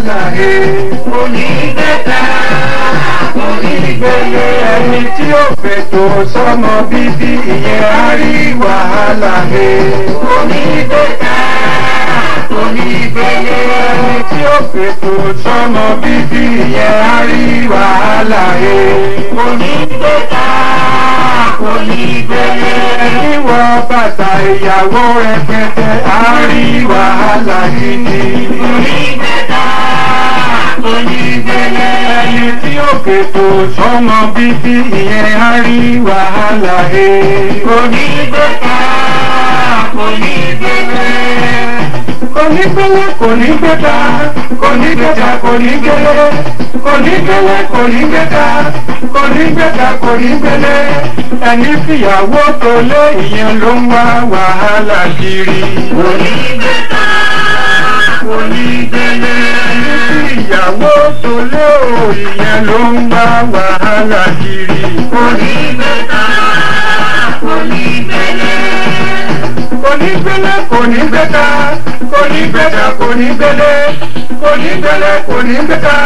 wàhálà he. Kò ní gbẹ́ta, kò ní gbélé. Ẹni tí ó fètò sọ́mọ bíbí ìyẹn á rí wàhálà he. Kò ní gbẹ́ta, kò ní gbélé. Ẹni tí ó fètò sọ́mọ bíbí ìyẹn á rí wàhálà he. Kò ní gbẹ́ta, kò ní gbélé. Ẹni wọ bàtà ìyàwó rẹpẹtẹ á rí wàhálà gidi. Kò ní gbẹ́ta, kò ní gbélé. Ẹni tí ó fètò sọ́mọ bíbí ìyẹn á rí wàhálà he. Kò ní gbẹ́ta, kò ní gbélé. Kò ní gbélé, kò ní gbẹ́ta, kò ní gbẹ́ta, kò ní gbélé. Kò ní gbélé, kò ní gbẹ́ta, kò ní gbẹ́ta, kò ní gbélé. Ẹni fìyàwó tó lé ìyẹn ló ń wá wàhálà kiri. Kò ní gbẹ́ta, kò ní gbélé. Ẹni fìyàwó tó lé o ìyẹn ló ń wá wàhálà kiri. Kò ní gbẹ́ta, kò ní gbélé. Kò ní gbélé, kò ní gbẹ́ta, kò ní gbẹ́ta, kò ní gbélé. Kò ní gbélé, kò ní gbẹ́ta,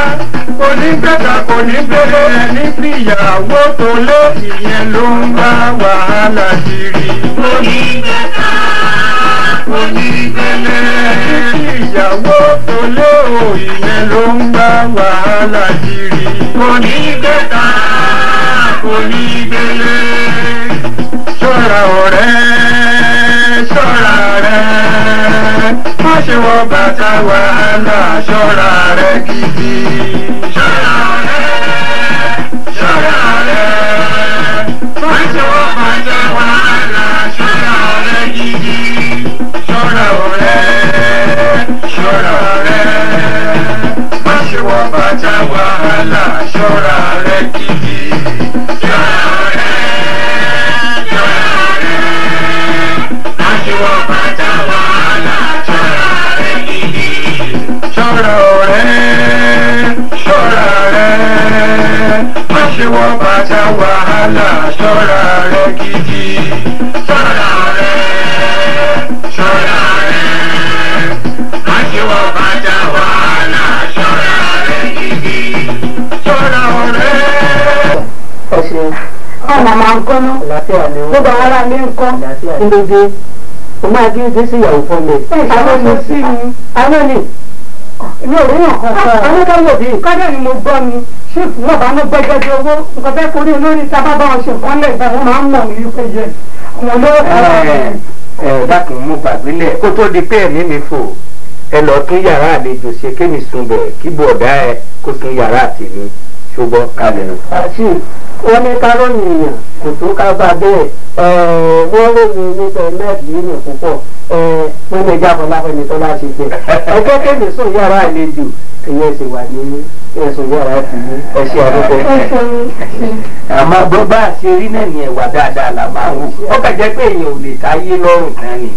kò ní gbẹ́ta, kò ní gbélé. Ẹni fìyàwó tó lé ìyẹn ló ń wá wàhálà kiri. Kò ní gbẹ́ta, kò ní gbélé. Ẹni fìyàwó tó lé o ìyẹn ló ń wá wàhálà kiri. Kò ní gbẹ́ta, kò ní gbélé. Ṣọ́ra ọ̀rẹ́, ṣọ́ra rẹ, má ṣe wọ bàtà wàhálà, ṣọ́ra rẹ gidi. Ṣọ́ra rẹ, ṣọ́ra rẹ, má ṣe wọ bàtà wàhálà, ṣọ́ra rẹ gidi. Ṣọ́ra ọ̀rẹ́, ṣọ́ra rẹ, má ṣe wọ bàtà wàhálà, ṣọ́ra rẹ gidi. Ṣọ́ra ọ̀rẹ́, ṣọ́ra rẹ, má ṣe wọ bàtà wàhálà, ṣọ́ra rẹ gidi. Ṣọ́ra ọ̀rẹ́, ṣọ́ra rẹ, má ṣe wọ bàtà wàhálà, ṣọ́ra rẹ gidi. Ṣọ́ra ọ̀rẹ́, ṣọ́ra rẹ, má ṣe wọ bàtà wàhálà, ṣọ́ra rẹ gidi. Ṣọ́ra ọ̀rẹ́. Ẹ ṣeun. Ọmọ máa ń kọ́nà. Àlàáfíà ni wọn. Gbogbo ara mi ń kọ́. Àlàáfíà kí ló dé? O máa kí n dé sí ìyàwó fún mi. Àwọn mi sí mi. Àwọn ni. Mi ò rí nǹkan kan. Àwọn káyọ̀ bí. Kọ́dà ni mo gbọ́ mi. Ṣífù náà bá ní gbẹ́gẹ́dẹ́ owó. Nǹkan fẹ́ korí olórí sábà bá wọn ṣe nǹkan lẹ̀ ìgbà wọn máa ń mọ̀ ní pé yẹ. Àwọn olówó kan wà Ẹ ẹ dákun, mo gbàgbé lẹ kó tó di pé ẹ̀mí mi fò. Ẹ lọ tún yàrá àlejò ṣe, kémi sùn bẹ̀, kí bọ̀dá ẹ kó tún yàrá tèmi ṣùgbọ́n kalẹ̀ o. Àṣì wọ́n ní ká ròyìn èèyàn kò tó ká bá bẹ́ẹ̀. Wọ́n ròyìn nípa mẹ́ẹ̀lì nínú púpọ̀. Wọ́n lè jábọ̀ láfẹ́ni tó bá ṣe jẹ. Ẹgbẹ́ kémi sùn yàrá àlejò, ìyẹn sì wà ní ẹ̀sùn yàrá tìyín. Ẹ ṣe àdúgbò. Àmọ́ bó bá a ṣe rí náà ní ẹ̀wà dáadáa là máa wù. Ó kàn jẹ́ pé èèyàn ò lè táyé lọ́rùn kan ni.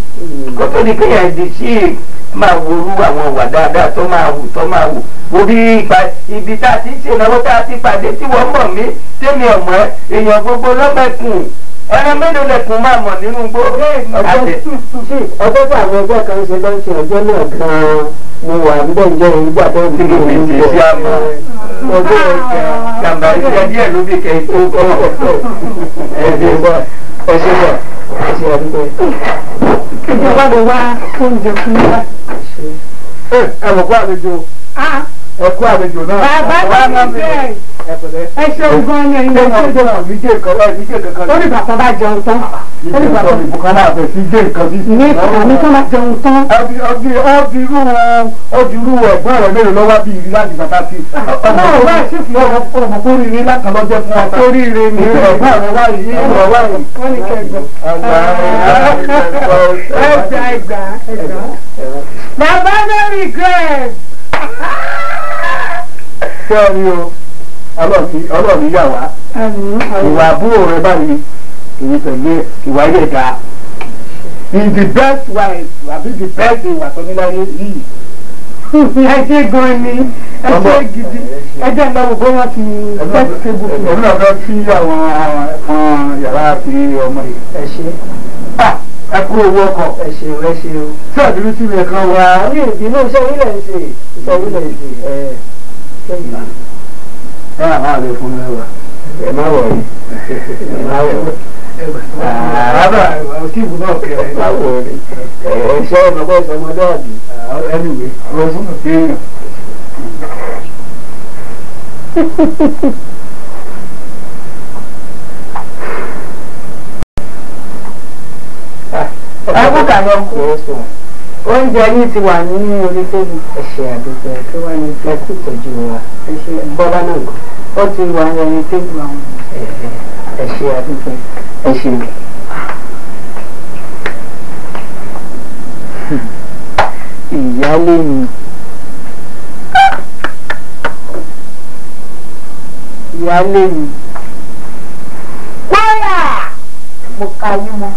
Kó tó di kéèyàn di sí máa worú àwọn ìwà dáadáa tó máa wù tó máa wù. Wo bí ibi tá a ti ń ṣe ìnáwó tá a ti pàdé tí wọ́n mọ̀ mí tèmi ọ̀mọ́ èèyàn gbogbo lọ́mẹ̀kùn. Ẹran mélòó lẹ̀kùn máa mọ̀ nínú igbó? Ọjọ́ tí àwọn ẹgbẹ́ kan ṣe ló ń ṣe ọjọ́ náà gan-an mo wà níbẹ̀ ń jẹ́ ìgbà tó ń bí mi ti ṣe àmọ́. Ọjọ́ ẹ̀jẹ̀ Jàǹbá iṣẹ́ díẹ̀ ló bí kẹ́ tó kọ́. Ẹ ṣe bọ̀, ẹ ṣe bọ̀, ẹ ṣe àdúgbò. Ìjọba lè wá oúnjẹ fún wa. Ẹ mọ̀ kó àlejò, ẹ kó àlejò náà. Bàbá mi bẹ́ẹ̀. Ẹ pẹ̀lẹ́. Ẹ ṣeun gan ni ẹ̀yin Ẹ lè ṣe. ṣe ní jẹ́ nǹkan, ẹ ní jẹ́ nǹkan kan. Lórí ìgbà kan bá jẹun tán. Lórí ìgbà kan Ìbùkún náà fẹ́ sí jẹ́ nǹkan sí. ní àmì tó máa jẹun tán. Ọdí ọdí irú ọdí irú ẹ̀gbọ́n rẹ̀ mélòó lọ́wọ́ bí ìrí láti bàtà sí. Ọmọ òwúrọ̀ àti ìfúnná Ọmọ kó rí rí lákan lọ́jọ́ fún ọta. oríire ni. Ẹ̀gbọ́n rẹ̀ wá yìí, ẹ̀gbọ́n wá yìí. Wọ́n ní kẹgbẹ́. Ẹgbà ẹgbà ẹgbà. Bàbá no regret. Ṣé ẹ rí o? Ọlọ́ọ̀ni yà wá. Ìwà àbúrò rẹ báyìí, èyí pẹ̀lú ìwà yẹ̀ dáa. In the best wife, àbí the best ìwà tó ní láyé yìí. Ẹ ṣe gan ni, ẹ ṣe gidi. Ẹ jẹ́ lọ wò bóyá ti set table fún Èmi náà fẹ́ fi àwọn yàrá àti ọmọ yìí. Ẹ ṣe. Ẹ kú owó ọkọ̀. Ẹ ṣeun, ẹ ṣeun. Ṣé àbínú sí mi ẹ̀kan wà ní ìbínú iṣẹ́ yín lẹ̀ ń ṣe, iṣẹ́ yín lẹ̀ ń ṣe. Ẹ ṣẹ́yìn. Ẹ àwọn àlè fún mi wá. Ẹ má wọ̀rí. Ẹ má wọ̀rí. Bàbá tíìbù náà kẹrẹ. Ẹ má wọ̀rí. Ẹ ṣe é mọ̀ pé ìsọmọdé àbí. Anyway, àwọn fún mi kéèyàn. Ẹ kú kàlọ́. Oúnjẹ yín ti wà ní orí tébù. Ẹ ṣe àdúpẹ́ kí wàá ní ẹ kú ìtọ́jú wa. Ẹ ṣe Bọ́lá náà nǹkan. Ó ti wà ní orí tébù àwọn. Ẹ ṣe àdúpẹ́, ẹ ṣe. Ìyálé mi. Ìyálé mi. Wáyà! Mo ka yín mọ́.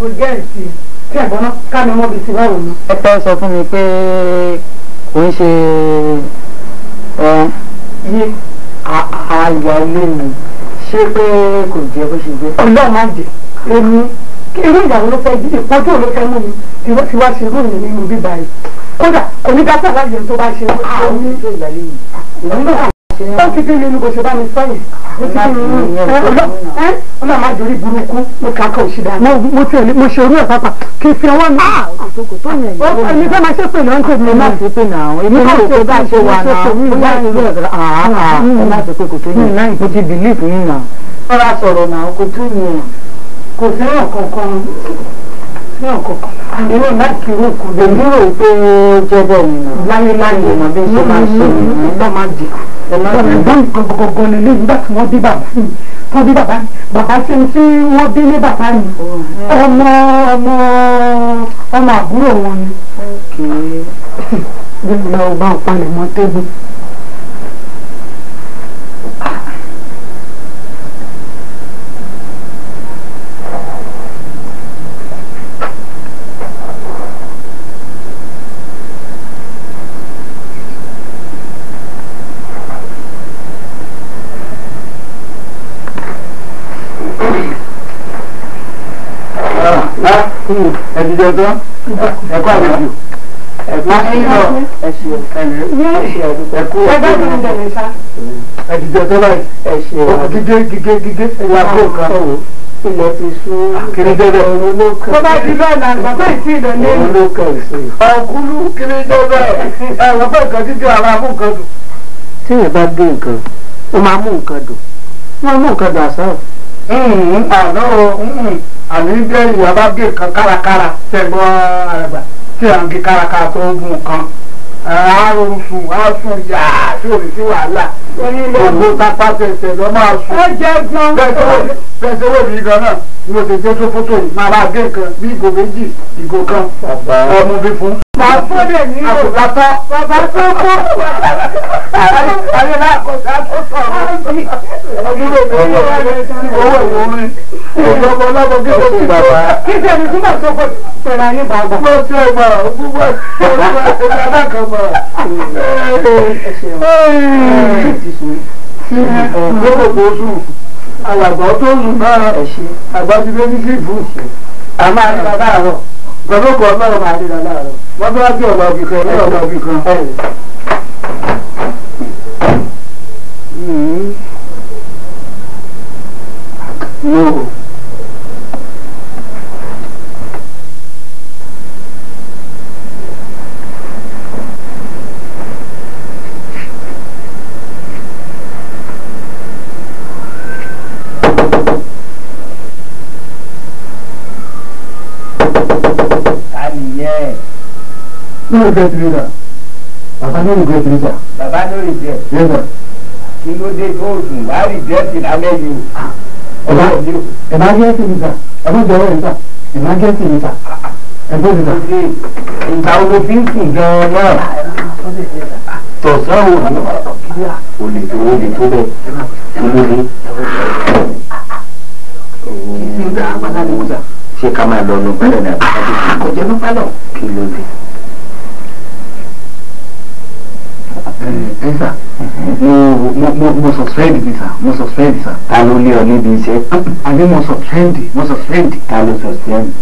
O jẹ́ ìsìn tí ẹ̀gbọ́n náà ká mi mọ́ bí ti báwo ni. Ẹ fẹ́ sọ fún mi pé kò ń ṣe ẹ Yé àyálé mi. Ṣé pé kò jẹ́ bó ṣe jẹ́? Ọlọ́run máa jẹ èmi irú ìyàwó ló fẹ́ jí ìpọ́jú ló fẹ́ mú mi tí wọ́n ti wá ṣe irú mi nínú bíbá yìí. Kódà kò ní dá sábà yẹn tó bá ṣe Àwọn omi. tó ìyálé mi. Èmi náà ó ti bí mi ní bó ṣe bá mi sọ yìí. Ó ti bí mi ní ọlọ́run máa dorí burúkú mo kà á kà òṣì dáa. Mo ti mo ṣe irú ẹ̀ pápá kí n fi ọwọ́ mi. Kò tó yẹn Ó ìyàwó mi. ẹni fẹ́ máa ṣépè náà ń tèmi Ẹ má náà. ṣe pé náà, èmi kò rò pé bá a ṣe wà náà, bóyá irú ẹ̀ àá ẹ má ṣe pé kò tó yẹn. Mo ti bìlíìfù yín náà. Rọra sọ̀rọ̀ náà, kò tó yẹn. Kò fẹ́ràn kankan, fẹ́ràn kankan. Irú láti irú nǹkan bẹ́ẹ̀. Èmi rò pé ó jẹ́ bẹ́ẹ̀ ni náà. Láyé láyé Mo mọ̀ bí ṣe máa ṣe nìyẹn. Ọlọ́run máa jẹ. Ẹ má bínú. Ẹ̀gbọ́n mi gangan lè léyìn nígbà tí wọ́n bí bàbá mi. Wọ́n bí bàbá mi. Bàbá tí tí wọ́n bí ní bàbá mi. Ọmọ ọmọ ọmọ àbúrò wọn ni. Bí mo lọ bá palẹ̀ mọ́ tébù. Ẹ ti jẹun tán? Ẹ kú àlejò. Ẹ kú sílọ. Ẹ ṣeun. Ẹ ṣe àdúpẹ́. Ẹ kú Ẹ bá mi ń bẹ̀rẹ̀ sá. Ẹ ti jẹun tán báyìí. Ẹ ṣe Ó gígé gígé gígé. Ẹ wá kó nǹkan. Ilẹ̀ ti sú. Kiri jẹ́ bẹ́ẹ̀. Òun ló kàn. Tó bá di bẹ́ẹ̀ náà bàbá ìtì ìdọ̀lẹ́ Òun ló kàn sí. Ọ̀kúlú kiri jẹ́ bẹ́ẹ̀. Ẹ wọ́n fẹ́ nǹkan gígé ara mú nǹkan dùn. Tí èèyàn bá gé nǹkan, ó máa mú nǹkan dùn. Ó máa mú nǹkan dùn àṣà. Àná o, àní bẹ́ẹ̀ ìyá bá gé nǹkan kárakára tẹ̀gbọ́n àràgbà tí à ń gé kárakára tó ń gún nǹkan. Àárò sùn, á sùn yáa tí ò ní sí wàhálà. Gbogbo kápá tẹ̀sẹ̀ lọ máa sùn. Ó jẹ́ gan. Bẹ́ẹ̀ ṣe wò mí gan náà ni mo ṣe gbé tó fótó yìí máa bá gé nǹkan bí ìgò méjì, ìgò kan, ọmú bí fún. Bàbá fọ́dẹ̀ ní o. Àkùdá tán. Bàbá tó kú. Ayé lákòókò tó sọ̀rọ̀. Ọdún owó owó ìwòrin. Ìjọba ọlọ́mọ kí ló ti bàbá. Kí ṣe ẹni tí màá tó kọ pẹ̀lú ayé bàbá. Mo ti ẹ̀ mọ̀ gbogbo ẹ̀gbọ́n alákọ̀ọ́mọ̀. Ẹ ṣeun. Ti sùn. Gbogbo tó sùn. Alàgbà tó sùn náà. Ẹ ṣe. Àgbà ti dé ní sífù. A máa rí bàbá àárọ̀. Pẹ̀lú ọkọ̀ ọlọ́run. Máa rí bàbá àárọ̀. Wọ́n bá bí ọ̀la òbí kan, ọ̀la òbí kan. Ẹ No. Ta nìyẹn? No regret leader. Bàbá no regret leader. Bàbá ló regret. Yes sir. Kí ló dé tó sùn wá regret lálẹ́ yìí o? Ẹ̀ma emergency ni sir. Ẹ̀ma jọ̀wọ́ ni sir. Emergency ni sir. Ẹ̀gbọ́n mi sir. Ìgbà wo ló fi ń sùn gan-an náà? Tọ̀sán ò ní. O lè tó o lè tó bẹ́ẹ̀. O lè ní. Ṣé ká máa lọ nu pálọ̀ ní àbúkà tó fi kọjá nu pálọ̀? Kí ló dé? Ẹ sà, mo suspend ni sà, mo suspend sà. Ta ló lé ọ níbi iṣẹ́? Àbí mo suspend, mo suspend. Ta ló suspend?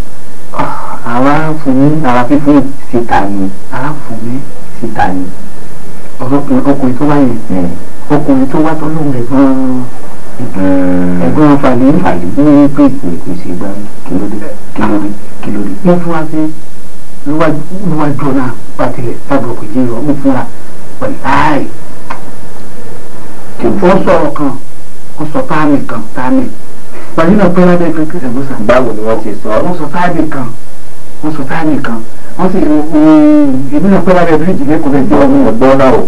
Ara fún mi, ara fífún. Síta ni. Ara fún mi. Síta ni. Ọkùnrin tó wáyé. Ọkùnrin tó wá tó lóun ẹ̀gbọ́n. Ẹ̀gbọ́n Fàlí. Fàlí. Ní pé. Ní kò sí gbá kí ló dé kí ló dé kí ló dé. Wọ́n fún wa sí lúwájú ọ̀nà pàtìlẹ̀ tábìlì kò jí lọ wọ́n fún wa wàláì. Wọ́n sọ̀rọ̀ kan, wọ́n sọ táàmì kan táàmì. Wàyí náà pẹ́ lábẹ́ pé ẹ̀gbọ́n sà. Báwo ni wọ́n ti sọ? Wọ́n sọ táàmì kan, wọ́n sọ táàmì kan. Wọ́n sì èmi náà pẹ́ lábẹ́ bíríìjì lẹ́kọ̀ọ́ bẹ́ẹ̀ jẹ́ ọmọ. Gbọ́nà o,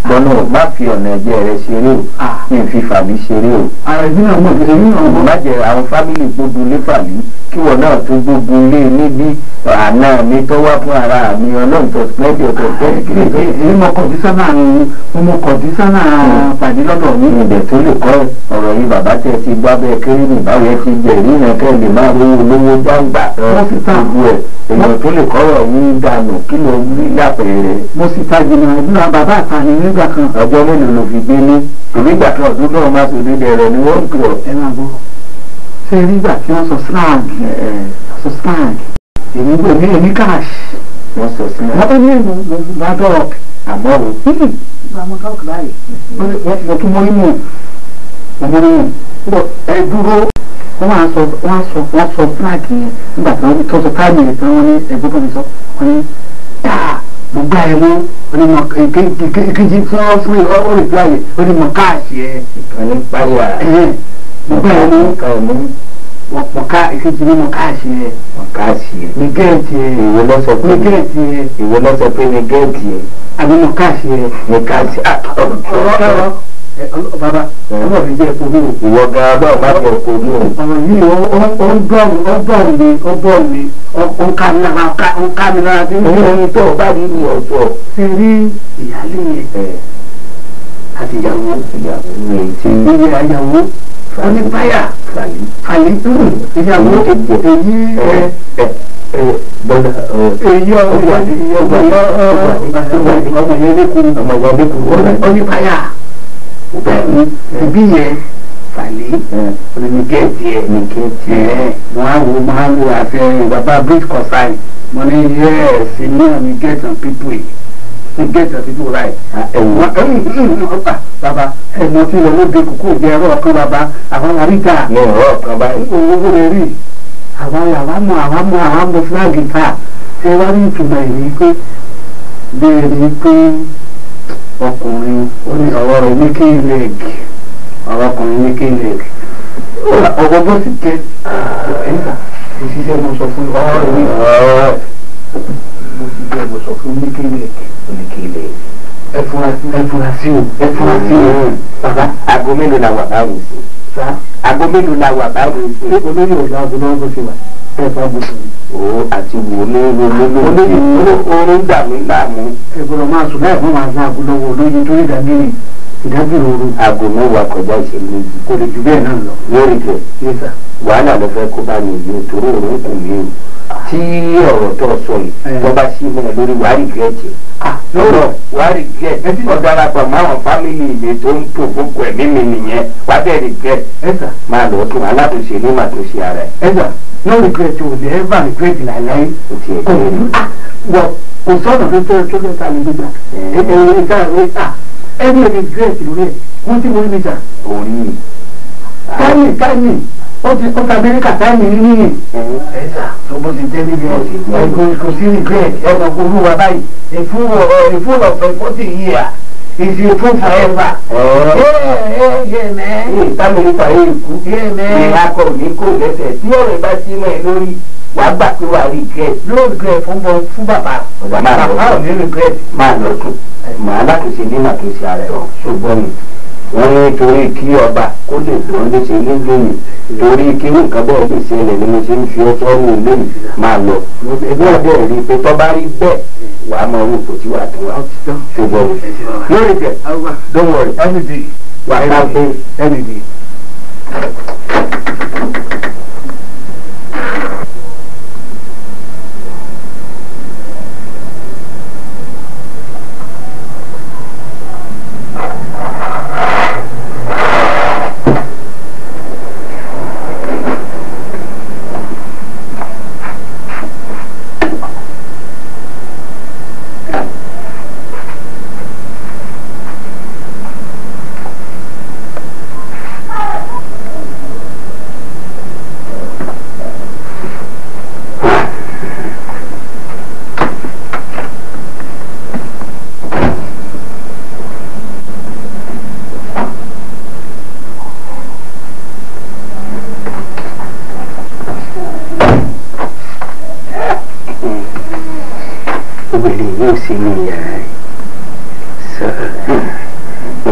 gbọ́nà o, má fi ọ̀nà ẹ̀jẹ̀ rẹ ṣeré o, mi fi Fàlí ṣeré o. Èmi náà mọ̀, èmi náà mọ̀. Má jẹ́ àwọn fámìlì gbogbo ilé Fàlí kí wọ́n náà tún gbogbo ilé níbí àná mi tó wá fún ara mi ọlọ́run tó splendid ọ̀tọ̀ splendid kí ló dé. Èmi mọ kọ̀dísánà mo mọ kọ̀dísánà pàdé lọ́dọ̀ mi. Ibẹ̀ tó lè kọ́ ọ̀rọ̀ yìí bàbá tẹ̀ ti gbọ́ abẹ́ kéré ní báwo ẹ ti jẹ ìrìnà kẹ́ lè máa rówó olówó jáǹgbà. Wọ́n sì tán. Gbogbo ẹ̀ èèyàn tó lè kọ́rọ̀ yín dànù kí ló rí lápẹ̀rẹ̀. Mo sì ta jìnnà ìdúrà bàbá àtàní nígbà kan. Ọjọ́ mélòó ló fi gbé ní? Ìgbà kan ọdún náà má sòdí dẹ̀rẹ̀ ni wọ́n ń pè ọ́. Ẹ máa gbọ́. Ṣé nígbà tí wọ́n sọ slang? Sọ slang. Èmi gbọ́ èmi èmi cash. Wọ́n sọ slang. Wọ́n ní èmi mo bá dọ́ọ̀kì. Àmọ́ o. Bá mo dọ́ọ̀kì báyìí. Mo tún mọ́ imú. Mo mọ́ imú. Ẹ dúró. Wọ́n á sọ wọ́n á sọ wọ́n sọ slang yẹn nígbà tí wọ́n tó sọ táìmì rẹ̀ tán wọ́n ní ẹ̀gbọ́n kan mi sọ. Wọ́n ní dáa mo gbá ẹ mú onímọ̀ ìkejì fún ọ fún ọ ọ rìpláì yẹ onímọ̀ káàsì ẹ. Ìkànnì pàwọ́ mo gbá ẹ mú mọ̀ ká ìkejì ní mọ̀ káàsì ẹ. Mọ̀ káàsì ẹ. Mi gẹ́ẹ̀tì ẹ. Ìwọ lọ sọ pé mi gẹ́ẹ̀tì ẹ. Ìwọ lọ sọ pé mi gẹ́ẹ̀tì ẹ. Àbí mọ̀ káàsì ẹ. Mi káàsì ẹ. Ọ̀rọ̀ bàbá ọlọ́run fi jẹ́ ẹ̀kọ́ mi o. Ìwọ gan-an bá ọba jẹ́ ẹ̀kọ́ mi o. Ọ̀rọ̀ yìí ó ń bọ̀rù ó bọ̀rù mi ó bọ̀rù mi ó ń ká mi lára ó ń ká mi lára bí. Ohun tó o bá rí ni ọ̀tọ̀. Ṣé rí ìyáálé yẹn àti ìyàwó? Ìyàwó mi ti. Ìyàwó onífáyà Fàlí. Fàlí ìyàwó èyí Bọ́lá èyí ọmọ yẹn lẹ́kùn ọmọ yẹn lẹ́kùn onífáyà bẹ́ẹ̀ni ibi yẹn Fàlí ní gẹ́ẹ̀tì ẹ̀ ní gẹ́ẹ̀tì ẹ̀ mo á wo mo á wo àfẹ bàbá bridge consign mo ní yẹ́ẹ̀sì náà ní get some people yìí ní get some people right. Bàbá ẹ̀ mọ tí lọ lóde kókó jẹ ẹ̀rọ ọ̀kan bàbá àwọn àríkà ní ọ̀rọ̀ ọ̀kan báyìí. Owó rẹ̀ rí àwa àwa mọ àwa mọ àwa mọ fúláàgì ta ṣé wá ní ìtumọ̀ èyí pé bẹ́ẹ̀ ni pé ọkùnrin ó ní ọ̀rọ̀ rẹ̀ ní kéèlèègì ọ̀rọ̀ ọkùnrin ní kéèlèègì ọ̀rọ̀ bó sì jẹ́ ẹ̀ńtà ìṣiṣẹ́ mo sọ fún ọ̀rọ̀ rẹ̀ ní ọ̀rọ̀ mo sì jẹ́ mo sọ fún ní kéèlèègì ní kéèlèègì ẹ fura sí o ẹ fura sí o bàbá. Aago mélòó la wà báwo sí? Aago mélòó la wà báwo sí? Olóyè ò lọ aago náà bó ṣe wà ẹ fà bó ṣe wà. O àti wò ló ló ló ló oorun dà mí láàmú. Ẹ gbọ́dọ̀ máa sùn láì fún màá aago lọ́wọ́ olóyè torí ìdágìrì ìdágìrì ooru. Aago mẹ́wàá kọjá ìṣẹ́jú méjì. Kò lè jù bẹ́ẹ̀ náà lọ. Lórí kẹ wàhálà ló fẹ́ kó bá mi yìí torí òórùn kù mí o. Tí ọ̀rọ̀ tó sọ yìí tó bá sí mọ́ ẹ lórí wàá rìgírẹ́tì. Lọ́rọ̀ wàá rìgírẹ́tì. Ó darapọ̀ mọ́ àwọn fámìlì mi tó ń tò fókò ẹ̀mí mi nìyẹn wàá bẹ̀ rìgírẹ́tì. Máa lọ tún alátúnṣe ní màtúnṣe ara ẹ̀. Ẹ sà no regret o dey ever regret láìláì. O tiẹ̀ jẹ́ Wọ kò sọ̀nà tó tó tó tó ta lè gbégbá. Ẹni regret lórí ẹ̀ wọ́n ti mú ní níjà. Orí. Táìmì táìmì ó ti ó ta Amẹ́ríkà táìmì nínú yìí. Ẹ sà tó bó ti jẹ́ níbi ẹ̀ kò sí regret ẹ̀ mọ̀ kó olúwa báyìí a full of 40 years is a full forever. Ìtàmẹ́ríkà yìí kú. Ìhà kò ní kò lẹ́sẹ̀ tí ọ̀rẹ́ bá sí mọ́ ẹ lórí wàá gbà pé wàá regret. No regret fún bàbá. Bàbá ò ní regret. Máa lọ tún màá látúnṣe ní màtúnṣe ara ẹ̀ ṣùgbọ́n mi wọ́n ní torí kí ọba kó lè dán ló ṣe ní lóyún torí kí nǹkan bẹ́ẹ̀ lè ṣẹlẹ̀ ni mo ṣe ń fi ọtọ́ ní ilé mi máa lọ. Ẹgbẹ́ ọdẹ rí i pé tọ́ bá rí bẹ́ẹ̀ wàá mọ owó kò tí wàá tó wà ṣùgbọ́n mi. Lórí jẹ don't worry wàá ká pé.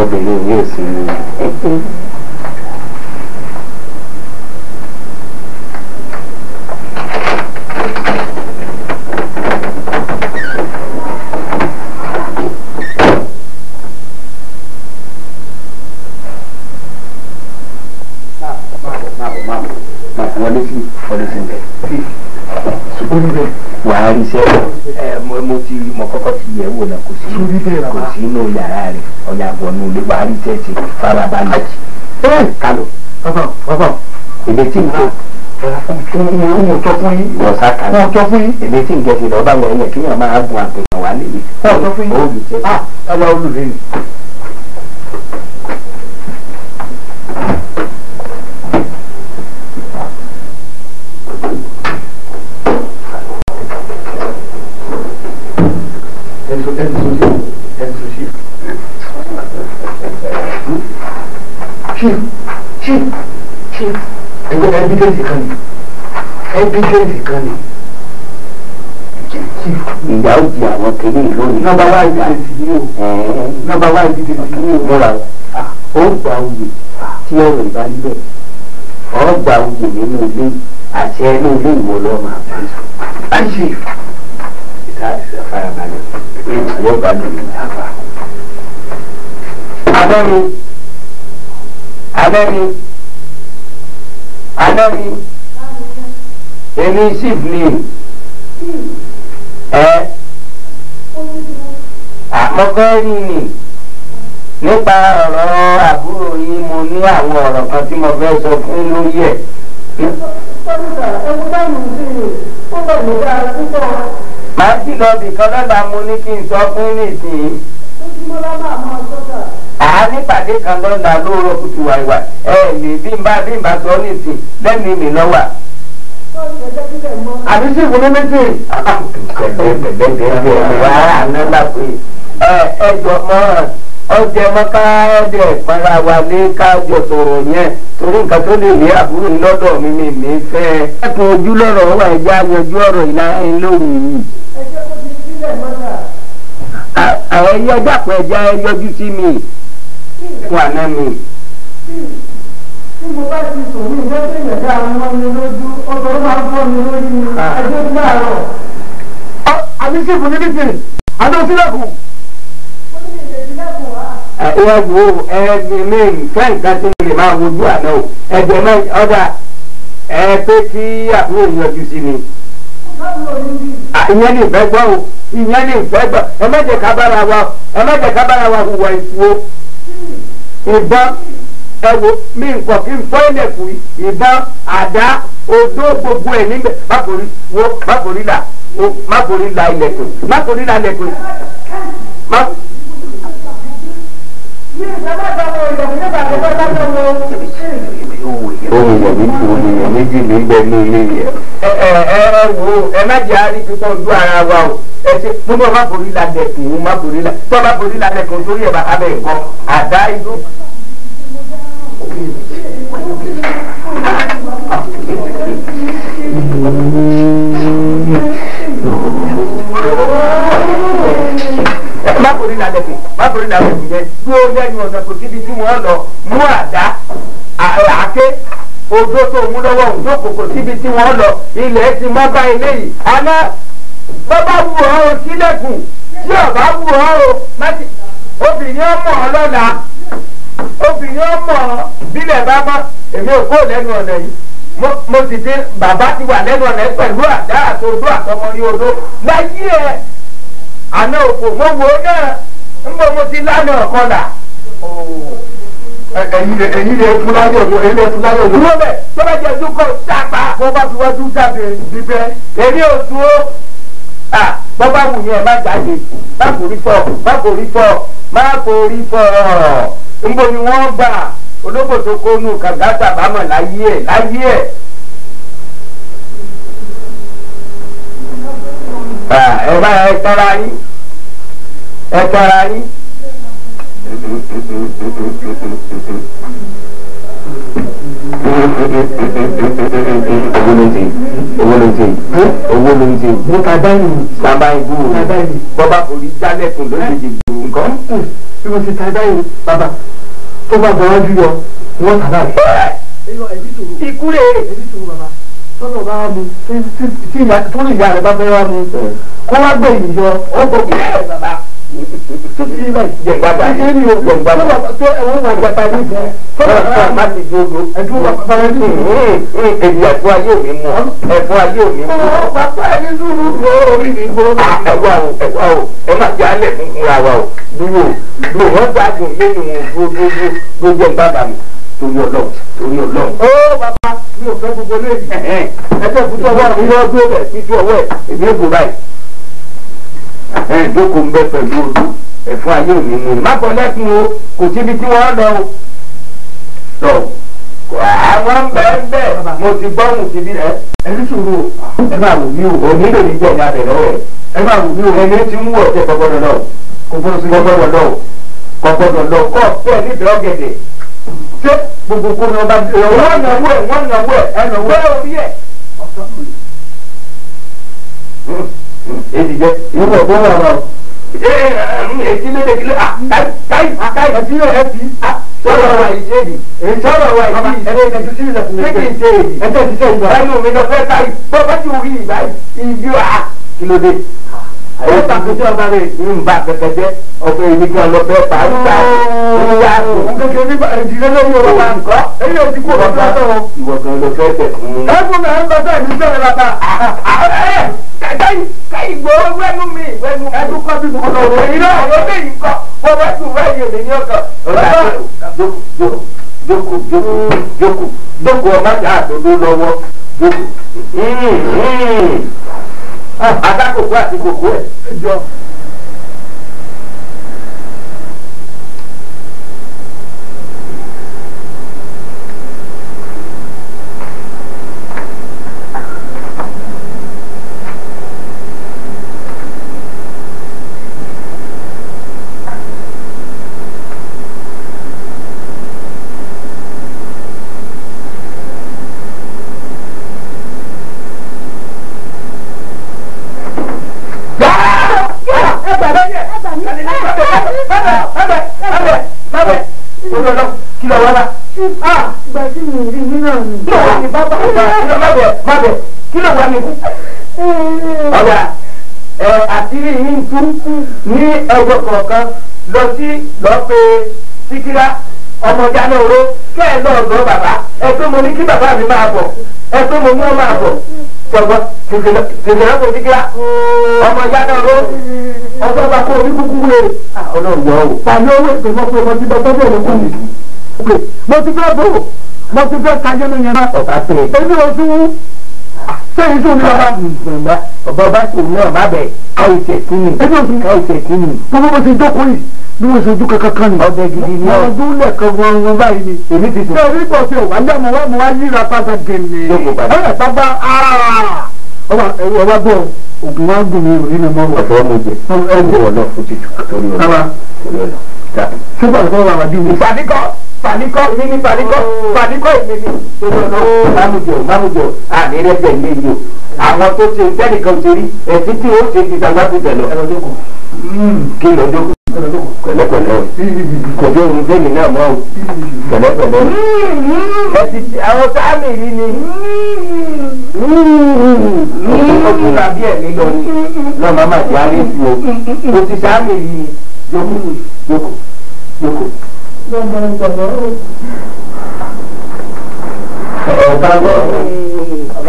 Obìnrin yóò sì ní. Wọlé sí wọlé sí bẹ. Wàá rí sẹ́ ẹ mo ti mo kọ́kọ́ ti yẹ̀ wò náà kò sí kò sí inú yàrá rẹ̀ ọ̀yà wọnú ilé wàá rí sẹ́ ti farabalẹ̀. Kálọ̀ Bàbá èmi tí n kò mo tọ́ fún yín. wọ sáka Mo tọ́ fún yín. èmi tí n gẹ̀ẹ́sì lọ́ọ́ bá wọ ẹ̀yẹ kí wọ́n máa gun àpèkàn wá níbi. Mo tọ́ fún yín. Ó rí sẹ́ Ah, ọlá olùlé ni. Chief, chief, chief, ẹgbẹ́ evidence kan ni, evidence kan ni. Chief, ìyá ó di àwọn kìíní lónìí. number one evidence yìí o, number one evidence yìí o. Múra o, ó gba oyè tí ọ̀rọ̀ ìbá níbẹ̀. Ó gba oyè nínú ilé àti ẹnu ilé ìwọ lọ́ọ́ máa bá sùn. Chief, Ìta farabalẹ̀ yóò bá lòlù náà. Abẹ́mi Abẹ́mi Abẹ́mi èmi chief ni ẹ àmọ́fẹ́ rí ni nípa ọ̀rọ̀ àbúrò yín mo ní àwọn ọ̀rọ̀ kan tí mo fẹ́ sọ fún lórí ẹ̀. Màá sì lọ bìkan lọ́la mo ní kí n sọ fún nísìnyí. Àá nípàdé kan lọ́la lóòrọ̀ kùtù wàìwà ẹ lè bí n bá bí n bá sọ nísìn lẹ́mìí mi lọ́wà. àbí sí ìwé méjì. Wàhálà ńlá lápè ẹ ẹ jọ mọ́ ọjẹ mọ́ká ẹ̀dẹ̀ pọ́nra wa lé kájọ sọ̀rọ̀ yẹn torí nǹkan tó lè lé àbúrò mi lọ́dọ̀ mi mi mi fẹ́. Ẹkùn ojú lọ́rọ̀ wà ẹja yanjú ọ̀rọ̀ ìlà lóhùn yìí. Àwọn ẹyẹ dàpọ̀ ẹja yọjú sí mi. Fún àná mi. Tí mo bá ti sùn ní ìjọ tó yẹ̀dá àwọn mi lójú, ọkọ̀ ó máa ń fọ́ mi lórí mi, ẹjọ́ ń láàárọ̀. Àbí sí ìwé méjì, àbí sílẹ̀kùn. Ó ní ìrètí lẹ́kùn wá. Ẹ wo ẹ mi fẹ́ nǹkan tí mo lè máa wojú àná o. Ẹ̀jẹ̀ náà ọ̀dà ẹ pé kí àbúrò yọjú sí mi. Báwo ni bí? Ìyẹn ní ìfẹ́ gbọ́ o, ìyẹn ní ìfẹ́ gbọ́. Ẹ má jẹ́ ká bára wa, ẹ má jẹ́ ká bára wa hùwà ìfú o. Ìbọn ẹ wo mi nǹkan kí n fọ́ ilẹ̀kùn ìbọn àdá odó gbogbo ẹ̀ níbẹ̀. Má forí wo má forí là o má forí la ilẹ̀kùn má forí la ilẹ̀kùn má. Mi ìfẹ́ bá bá wọn ìyàwó nígbà tó bá bá wọn. Ohun méjì ní bẹ ní ilé yẹn. Ẹ ẹ ẹ wo ẹ má jẹ́ àárí pípọ́n ojú ara wa o. Ẹ ṣe mo bá má forí la dẹ̀kùn má forí la tọ́ bá forí la dẹ̀kùn torí ẹ̀ bá abẹ́ ẹ̀kọ́ àdá igbó. Má forí la dẹ̀kùn má forí la dẹ̀kùn yẹn dúró lẹ́nu ọ̀nà kò síbi tí wọ́n lọ mú àdá àáké odó tó mú lọ́wọ́ òjò kòkò síbi tí wọ́n lọ ilẹ̀ ti mọ́ bá ilé yìí àmọ́ bọ́ bá wù ọ́ o sílẹ̀kùn tí ọ̀bá wù ọ́ o má ti obìnrin ọmọ ọ lọ́la obìnrin ọmọ ọ bílẹ̀ bá mọ́ èmi ò kó lẹ́nu ọ̀nà yìí mo sì ti bàbá ti wà lẹ́nu ọ̀nà yìí pẹ̀lú àdá àti odó àtọmọ ní odó láyé ẹ̀ àná òkò mo wò ó náà ń bọ́ mo ti lánàá ọ̀kọlà. Ẹ̀yin lè fún láyọ̀ ló, ẹ̀yin lè fún láyọ̀ ló. Dúró bẹ̀ tó bá jẹ́ ojú kọ́ sápá. Bọ́ bá fi wájú jáde bíbẹ́. Èmi ò dúró. Bọ́ bá wù yẹn má jáde. Má forí fọ́, má forí fọ́, má forí fọ́. Nbo ni wọ́n gbà ológbò tó kónú kànga sàbámọ̀ láyé ẹ̀ láyé ẹ̀. Ẹ bá ẹ tọ́ra yín. Ẹ tọ́ra yín. Owó ló ń ṣe owó ló ń ṣe owó ló ń ṣe. Mo ta báyìí. Sábà ikú Ta báyìí. bọ́bá forí jálẹ̀kùn lójijì gbòòrò nǹkan. Bí mo ti ta báyìí bàbá tó bá gbọ́n jù yọ wọ́n tà báyìí. Ikú rè é. Tọ́lọ̀ bá wà mú tí ìyá rẹ̀ bá fẹ́ wá mú kó wá gbé ìyọ ó gbọ́ kí ẹ̀ bàbá. Tó ti yí báyìí. Jẹ̀ǹgbàgbà Kékeré ni o. Jẹ̀ǹgbàgbà. Tó ẹ̀wọ̀n wà gbàgbà ní ìfẹ́. Tọ́lọ̀ má ti gbogbo. Ẹ̀dùn bàbá ní ìfẹ́. Èyí ẹ̀fọ́ ayé ò ní mú ọ. Ẹ̀fọ́ ayé ò ní mú ọ. Bàbá ẹni sùúrù orí mi gbọ́. Ẹ̀wà o, ẹ̀wà o, ẹ má jẹ́ alẹ́ fúnra wa o. Dúró, dúró, wọ́n gbádùn lẹ́nu wọn dúró dúró jẹ̀ǹgbàgbà mi. Torí Ọlọ́run, torí Ọlọ́run. Ó bàbá mi ò fẹ́ gbogbo léyìí. Ẹgbẹ́ ìfúnjọ́ wà Ìwọ ìwọ dúró bẹ̀ títú ọwọ́ ẹ̀, èmi ò gbó báyìí. Jókòó ń bẹ pẹ̀lú odú, ẹ̀fọ́ ayé ò ní mú un. Má bọ̀ lẹ́kùn o, kò síbi tí wọ́n lọ o. Lọ, àwọn ń bẹ ń bẹ, mo ti gbọ́hùn síbi rẹ̀. Ẹni sùúrù o, ẹ máa wò mí o. Òní lè ní jẹ́ ìyá bẹ̀ lọ́wọ́ ẹ̀. Ẹ máa wò mí o. Ẹni tí ń wọ̀ ọ̀tẹ̀ kọ́gbọ́dọ̀ lọ. Kò gbọ́dọ̀ sí Kọ́gbọ́dọ̀ lọ. Kọ́gbọ́dọ̀ lọ. Kọ́ bẹ́ẹ̀ níbẹ̀ ọ̀gẹ̀dẹ̀. Ṣé gbogbo kó ni ọba Wọ́n nàwó ẹ̀, wọ́n nàwó ẹ̀, ẹ̀ nàwó ẹ̀ orí ẹ̀. Èdè jẹ́ ìwọ tó wà lọ. Èdè lédè kílẹ̀ káì káì Ẹtí yóò ẹtí. sọ̀rọ̀ wa yìí ṣe èdè. Sọ̀rọ̀ wa yìí Ẹni ẹtí sí ilẹ̀kùn ṣé kì í ṣe èdè. Ẹtí ẹtí sẹ́yìn bá. Ẹnu mi lọ fẹ́ káì bọ́ bá ti wí ìbáyìí ìbí wa kí ló dé. Ó tàkùn sí ọba rẹ̀. Ń ba kẹ̀kẹ́ jẹ́ ọ̀pẹ èmi gan lọ fẹ́ pa ń ta ń ta Òun kékeré nípa ìdílé lórí ọba ọba nǹkan. Èyí ò ti kú ọba tó lọ. Ìwọ gan lọ fẹ́ tẹ̀ fún mi. Ẹ fún mi ẹ ń bá sẹ́yìn ní sẹ́yìn bàbá. Káì káì gbọ́ wẹ́nu mi wẹ́nu. Ẹdún kọ́ bí mo lọ Ọ̀rọ̀ rẹ̀. yìí náà ọ̀rọ̀ bẹ́ẹ̀ yìí kọ́ bọ́ bá tún wáyé mi ní ọkàn. Jókòó jókòó jókòó jókòó jókòó ọmọ àti àtòdó lọ́wọ́ jókòó. Adákòókò àti kòkó ẹ̀. Jọ. Kí ló wá bá? Ìgbà tí mi rí yín náà ni. Kí ló wá ní bábà? Má bẹ̀ má bẹ̀ kí ló wá ní kú? Ọ̀dà ẹ̀ àtìrí yín tú ní ẹjọ́ kọ̀ọ̀kan lọ sí lọ pé Síkírá ọmọ jáná oró kẹ́ ẹ lọ́ọ̀ gbọ́ bàbá ẹ pé mo ní kí bàbá mi máa bọ̀ ẹ pé mo ní ọ máa bọ̀ sọ̀gbọ́n tètè lọ pé Síkírá ọmọ jáná oró Ọjọ́ bá kó orí kúkú wé. Ọlọ́run yọ ọ́. Tàbí owó ìpè mọ́ pé mo ti bọ́ tọ́jú òun kú mi. Mo ti fẹ́ bò mo ti fẹ́ kájọ́ ló yẹn náà. Ọ̀gá pé Èmi ò tún wú. Ṣé ìṣó mi bàbá? Ọba bá sòun náà má bẹ̀ káyìí sí mi Èmi ò tún. káyìí sí mi. Gbogbo bó ṣe jókòó yìí bí mo ṣe ojú kankan kan ni. Ọbẹ̀ gidi ni Mo ọ́. ọdún lẹ̀kan wọn wọn báyìí ni. Èmi ti sùn. Ṣé orí pọ̀ sí òwá jẹ́ mo wá mo wá yíra padà gèlè. Jókòó padà. Ẹ bàbá ọba ọba bọ̀ ògùn wa gùn mí ò nínú mọ́ wọ̀. Ọ̀fọ̀ mo jẹ. Ọ̀wọ̀ náà fún títù torí ọ̀nà. Bàbá Torí ọ̀nà. ṣé bàbá wà wá bí mi? Fàdíkọ́ fàdíkọ́ mi ní fàdíkọ́ fàdíkọ́ èmi ní. Torí ọ̀nà mámújọ mámújọ àní rẹ́jẹ̀ ilé yìí o. Àwọn tó ṣe tẹ́nìkan ti rí ẹ̀sìn tí ó ṣe ti tàgbà ti tẹ̀ lọ. Kí ló jókòó? Pẹ̀lẹ́pẹ̀lẹ́ o. Kò dé ohun fẹ́mi náà mọ́ o. Pẹ̀lẹ́pẹ̀lẹ́ o. Ẹ ti àwọn sáàmì rí ni. Ó tún la bí ẹ̀mí lọ ni. Lọ́ọ̀ máa ma jẹ́ àárẹ̀ sí o. Kò ti sáàmì rí ni. Jókòó jókòó jókòó.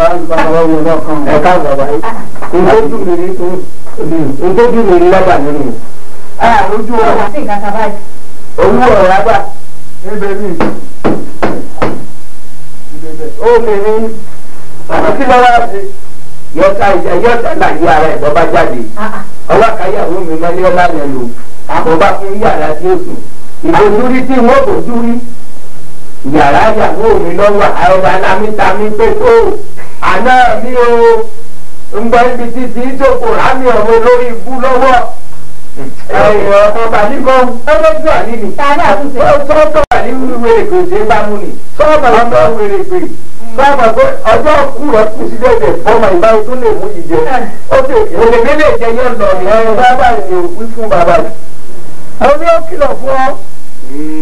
Ẹ̀ka ẹ̀ka bàbá yìí. Ntójú mi rí lábà nínú. Ojú Ọ̀rọ̀ àti nǹkan kan báyìí. owó ọ̀rọ̀ àgbà. Obìnrin ọ̀rọ̀ kí lọ́wọ́ ṣe. Yọ̀ọ́ta yọ̀ọ́ta láyé ara ẹ̀ bọ́ bá jáde. Ọwọ́ àkáyàwó mi mọ́lé ọlá rẹ̀ lò. Àbọ̀bá fún yàrá tí ó sùn. Ìbòjúrí tí wọ́n kò júrí. Yàrá ìyàwó mi lọ́wọ́ àwọn alámítàmí pé tó àná mi o ń gbọ́ ibi títí ìjókòó rámì ọ̀rọ̀ lórí ibú lọ́wọ́. Ẹ̀yìn ọ̀pọ̀ bàdíkọ́ ọlọ́jọ́ àní ni. Ta ni àtúnṣe? Sọ́ọ̀bà ní wèrè kò ṣe é bá mú ni. Sọ́ọ̀bà ọmọ wèrè pè. Sọ́ọ̀bà pé ọjọ́ kú rẹ̀ kú sí dẹ̀dẹ̀ fọmọ ìbáwí tó lè mú yìí jẹ. Ó ti òkèlè lè jẹ yọ̀ lọ ni. Bàbá mi ò wí fún bàbá mi. Mo ní ó kìlọ̀ fún ọ.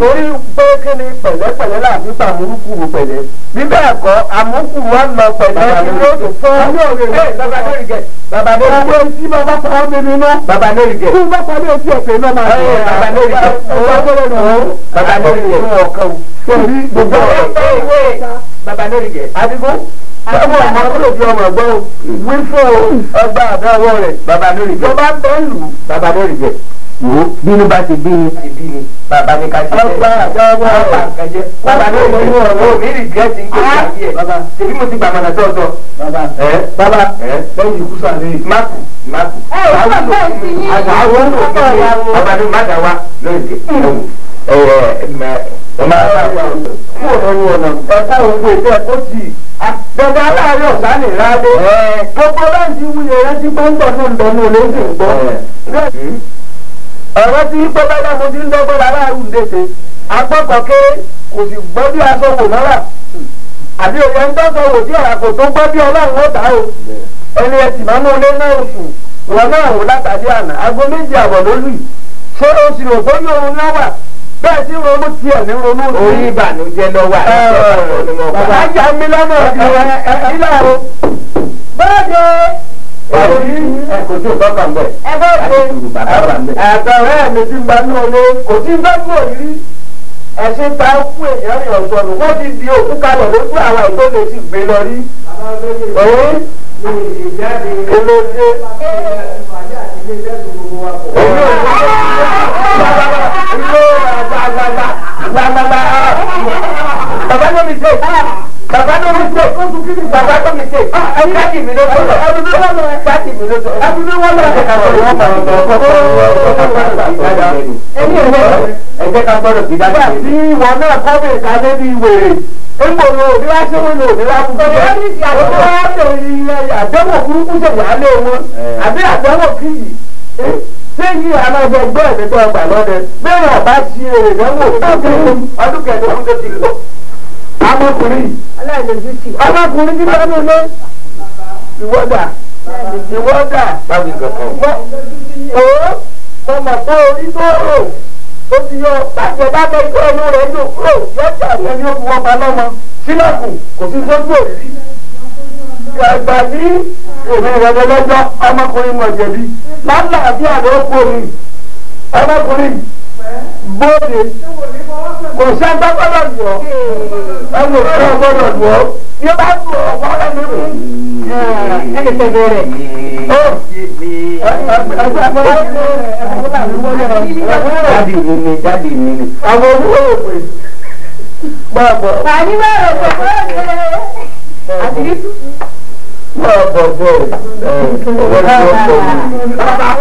Torí pé kí ni pẹ̀lẹ́pẹ̀lẹ́ láàbí pàmùrúkùrù pẹ̀lẹ́. Bí bẹ́ẹ̀ kọ́ àmúkùrù wọn lọ pẹ̀lẹ́ kí ló tó fọ́. Bàbá lórí gẹ̀. Bàbá lórí gẹ̀. Ọwọ́ tí bàbá pa ọ́ nínú iná. Bàbá lórí gẹ̀. Tí bá parí etí ẹ̀fẹ̀ náà máa Ẹ, bàbá lórí gẹ̀. Bàbá lórí gẹ̀. Torí gbogbo ọ̀rọ̀. Bàbá lórí gẹ̀. Adigun. Báwo ọmọ tó fi ọmọ gbọ́ o? Wí fún ọgbà àbẹ́wọ̀ rẹ̀. Bàbá lórí gẹ̀. Tó bá ń bẹ́ lù. Bàbá lórí gẹ̀. Wo bínú bá ti bí ni. Ti bí ni. Bàbá ní ká ṣe Ọgbà àbẹ́wọ̀ rẹ̀. Bàbá lórí gẹ̀. O mi regret ń gbé ayé ẹ̀. Ṣèbí mo ti gbàmọ̀nà tọ̀ọ̀tọ̀. Bàbá Ẹ bàbá ẹ lẹ́yìn ikú sàlẹ̀. má kù má kù. Ẹ ò fún ọ̀pẹ́ sí yín. Àwọn Ọkọ ìyàwó. bàbá ní má dà wá lórí gẹ̀. Ẹ ẹ ẹ má dà wá. Kúrò lọ́wọ́ ọ̀nà ẹ̀ka òun ètò ẹ̀kọ́ tì í. Dandan aláàárẹ̀ ọ̀sán lè rádé. Gbogbo láǹtí wúyẹ rántí pọ́ńtọ̀ náà ń bẹ ní olóńgbò ń gbọ́. Ọ̀rọ̀ tí pé bá mo ti ń dọ́gbọ́n aláàrú ń dèsè. Agbọ́kọ̀ké kò sì gbọ́ bí aṣọ wò lọ́rà. Àbí òye ń tọ́sọ wò sí ọ̀rà kò tó gbọ́ bí ọlọ́run ó tà o. Ẹni ẹtì máa mú ilé náà oṣù. Wọn náà wò látàdí àná. Aago 2:30 ló lù yìí. Ṣé o sì rò bóyá oorun náà wà? Bẹ́ẹ̀ tí ronú tiẹ̀ ní ronú sí. Orí ìbànújẹ́ lọ́wọ́ àti Bàbá yà mí lọ́nà ìlà o. Bẹ́ẹ̀ni. Kò tí ò tọ́ka ń bẹ̀. Ẹ bọ́ Láti dùrù bàbá wà ń bẹ̀. Àtọ̀rẹ́ mi ti gba ní olé kò sí gbẹ́gbẹ́ òrírí. Ẹ̀sìn ta kú èèyàn rìn ọ̀sọ̀nù wọ́n ti di òkú kalẹ̀ lójú àwọn ìgbóni sì gbé lọ rí. Òun èlòdì. Bàbá ló mi ṣe. Bàbá ló mi ṣe. Bàbá ló mi ṣe. Káàdì mi ló sọ̀rọ̀. Káàdì mi ló sọ̀rọ̀. Ẹ jẹ́ ká gbọ́dọ̀ sí dájú. Nígbà tí ìwọ náà kọ́ bèrè ká débi wèrè. Ńgbò lo òní wá ṣé wọn lo òní wá kúkú jẹ́. Òní wá bèrè àdánwò burúkú ṣe wà lé wọn. Àbí àdánwò kìyì. Ṣé yìí àwọn ọmọ ẹgbẹ́ ẹ̀mí tó ọgbà lọ́dẹ? Bẹ́ẹ̀ ọba ṣi èrè dánwò. Ọdún kẹẹ̀ẹ́dógún tó ti lọ. Ọmọkùnrin Aláìlójútì. ọmọkùnrin tí wọ́n mú lé. Ìwọ́dà ìwọ́dà. Báwo ni kankan? Òó mo mọ̀ pé orí tó rò ó ti yọ bàjẹ́ bá bẹ ikú ẹnu rẹ̀ yóò kúrò yọjà rẹ̀ ni ó bu ọba lọ́mọ sílẹ̀kùn kò sí sójú òrìrí. Àgbà ní èmi ìrẹ̀lẹ̀ lọ́jọ́ ọmọkùnrin mọ̀ jẹ̀bi lálàáfíà ló kó mi ọmọkùnrin bóde kò sẹ́ńtọ́ gbọ́dọ̀ lù ọ́ ẹnu òfin gbọ́dọ̀ lù ọ́ bí ó bá lù ọ́ wọ́n rẹ̀ mí mú. Ẹ tètè bẹ̀rẹ̀. Dádì mi ni dádì mi ni. Àwọn olówó òpè máa bọ̀ Wà ní bẹ̀rẹ̀ pẹ̀lú àṣírí tú. máa bọ̀ bọ̀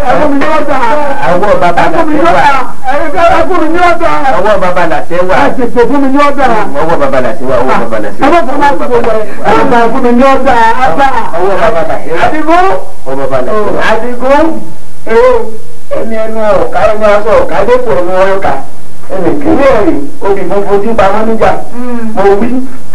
ẹ̀fún mi ní ọ̀dà Àwọ̀ bàbá ẹ̀fún mi ní làṣẹ ọ̀dà wà. ẹ̀fún mi ní ọ̀dà Ọwọ́ bàbá làṣẹ wà. ẹ̀tẹ̀tẹ̀ fún mi ní ọ̀dà Ọwọ́ bàbá làṣẹ wà. Ọwọ́ bàbá làṣẹ wà. ẹ̀fún fún mi ní ọ̀dà ẹ̀fún mi ní ọ̀dà àbá Ọwọ́ bàbá làṣẹ wà. Àdìgún Ọwọ́ bàbá làṣẹ wà. Àdìgún ẹni ẹnu ọ̀ká ẹni aṣọ ọ̀ká dépò ẹnu ọ̀ká ẹnì kíní ẹ̀rì obì funfun tí pamọ́ níjà mo wí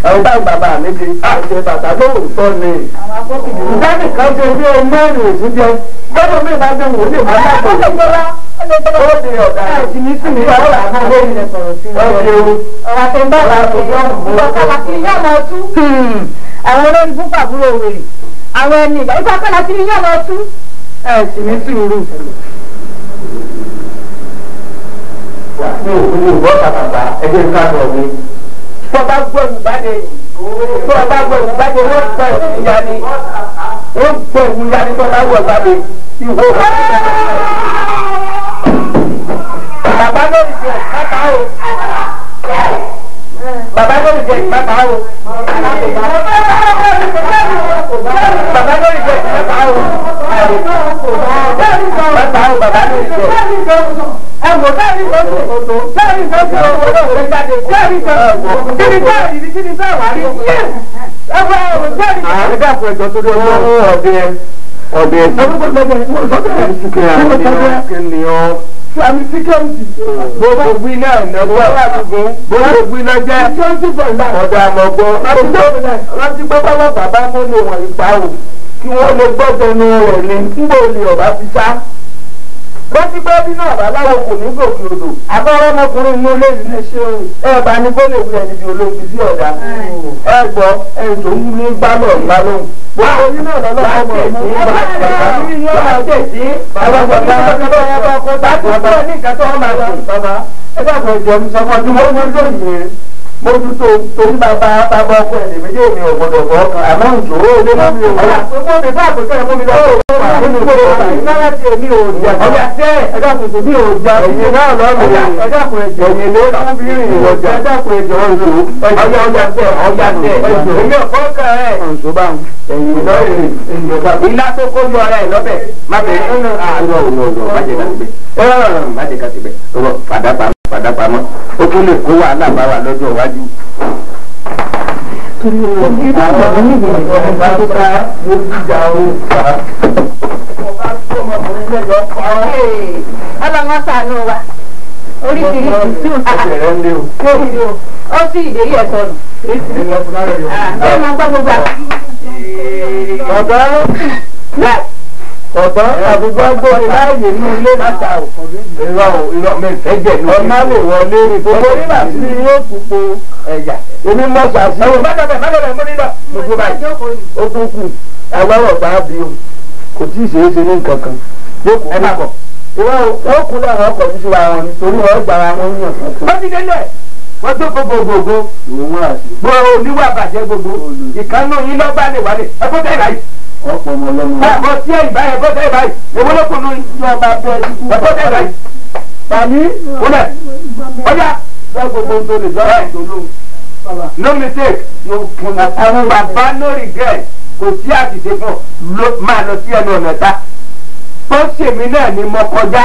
àwọn bá bàbá mi ti àṣẹ bàtà lóòótọ́ ni Àwọn akókìdì. ìdáni kan ṣe bí ọmọ ẹ̀rìn òsì jẹ gbọ́dọ̀ mi bá jẹun òní ìbá Ó dàpọ̀ lè jọra. Ó lè jọra. ó di ọ̀gá Ẹ sì ní sùn ní ọ̀rọ̀ àwọn olóyìn rẹ̀ sọ̀rọ̀ sí wọn. ọ̀dẹ̀ o Ọ̀rọ̀ àtẹ̀mbá ìgbọ̀kànlá sí ni yóò máa tú. Àwọn olórí búkú àbúrò wèrè. Àwọn ẹni ìgbà ìgbọ̀kànlá sí ni yóò máa tú. Ẹ sì ní sùúrù. Mi ò kúrò bọ́ bàbá ẹgbẹ́ ká sọ mi. Tó bá gbọ́ ìbáde tó bá gbọ́ ìbáde wọ́n gbọ́ ìyá ni wọ́n gbọ́ ìyá ni tó bá wọ̀ ìbáde ìwọ. Bàbá lórí jẹ bàbá o. Bàbá lórí jẹ bàbá o. Bàbá lórí jẹ bàbá o. Bàbá o bàbá lórí jẹ. Ọ̀dẹ̀ gbogbo wí náà náwó gbogbo wí náà jẹ́ ọ̀dọ̀ àmọ̀gbọ́ rántí pé bábá bàbá mọ́lẹ̀ wọ̀nyí pa o kí wọ́n lè gbọ́dọ̀ nu rẹ̀ ní ngbò lè ọ̀bá fi sá. Rántí pé bí náà bàbáwo kò ní gòkè odò. Àbáwọ́ ọmọkùnrin inú ilé yìí ní ṣé o. Ẹ bá ní kó lè wí ẹni bí olóògùn sí ọ̀dà. Ẹ gbọ́ ẹni tó ń ní gbálọ̀ ńlá lóhùn. Gbogbo yín náà lọ́lọ́ ọmọ mi. Ẹ dàgbọ́ ìjọ mi sọ fún ọdún mọ́ mọ́ lónìí mójútó torí bàbá bàbá ọkọ ẹ̀ lèmi yóò mi ò gbọdọ̀ bọ̀ ọkàn àmọ́ ìṣòro ilé mú mi ò wá. Mo mi bá àpòtẹ́ ẹ̀ mú mi lọ́wọ́ náírà tí èmi ò jà. Ọjà tẹ́ ẹ̀dá kò tó mi ò jà. Ẹ̀yin náà lọ́nà ẹ̀dá kò ẹ̀jẹ̀ ẹ̀yìn lé fún bí rìn ìwọ̀jà. Ẹ̀dá kò ẹ̀jẹ̀ ọ̀ṣọ́. Ọjà ọjà tẹ ọjà tẹ èmi ò fọ́ kàn ẹ́. Ọ̀ṣọ́ bá ń ẹ̀yìn lọ́rìn Ilá tó kó yọ ara ẹ̀ lọ́bẹ̀ má bẹ̀rẹ̀ àlọ́ ọ̀nà má jẹ́ ká ti bẹ̀ má jẹ́ ká ti bẹ̀ rọ fàdápamọ́ ó tún lè kó wàhálà bá wa lọ́jọ́ iwájú. Ọlọ́run ṣàánú wa oríṣiríṣi tí ò sí ó sì ìdérí ẹ̀ sọnù. Ẹ máa gbọ́ gbogbo àti. Bàbá ọ̀tọ̀ àbúgbọ́ gbóni láàyè ní ilé láta ò. Irọ́ o irọ́ mi fẹ́ jẹ̀ ní. Ọmọ lè wọlé gbogbo nígbà tí yóò pupo ẹ̀yà. Èmi mọ̀ sàṣì. Ẹ̀wọ̀n má dọ̀bẹ̀ má dọ̀bẹ̀ mú nílọ. Gbogbo báyìí. Ó tún kù agbára ọ̀tá bí o kò tí ì ṣeé ṣe ní nǹkan kan. Ẹ má bọ̀. Irọ́ o ó kú láwọn ọkọ̀ ní síra wọn nítorí wọ́n gbára wọn yàn kankan. Wọ́n ti délẹ̀ wọ́n tó gbogbogbò gbogbo oníwà bàjẹ́ gbogbo ìkànnì yín lọ́ba lè wálé ẹ kó tẹ̀ báyìí. Ọ̀pọ̀ ọmọ ọlọ́mọ. Báwo tí ẹ̀yìn báyìí ẹ kó tẹ̀ báyìí èwo ló kùnú yín. Ìjọba bẹ́ẹ̀ ti kú. Ẹ kó tẹ̀ báyìí. Tàbí Kúlẹ̀ ọjà bá gbogbo tó lè bá ètò lóhùn. No mistake àwọn bàbá no regret kò sí àṣìṣe fún ọ máa lọ sí ẹnu ọ̀nà ta. Ó ṣèmi náà ni mo kọjá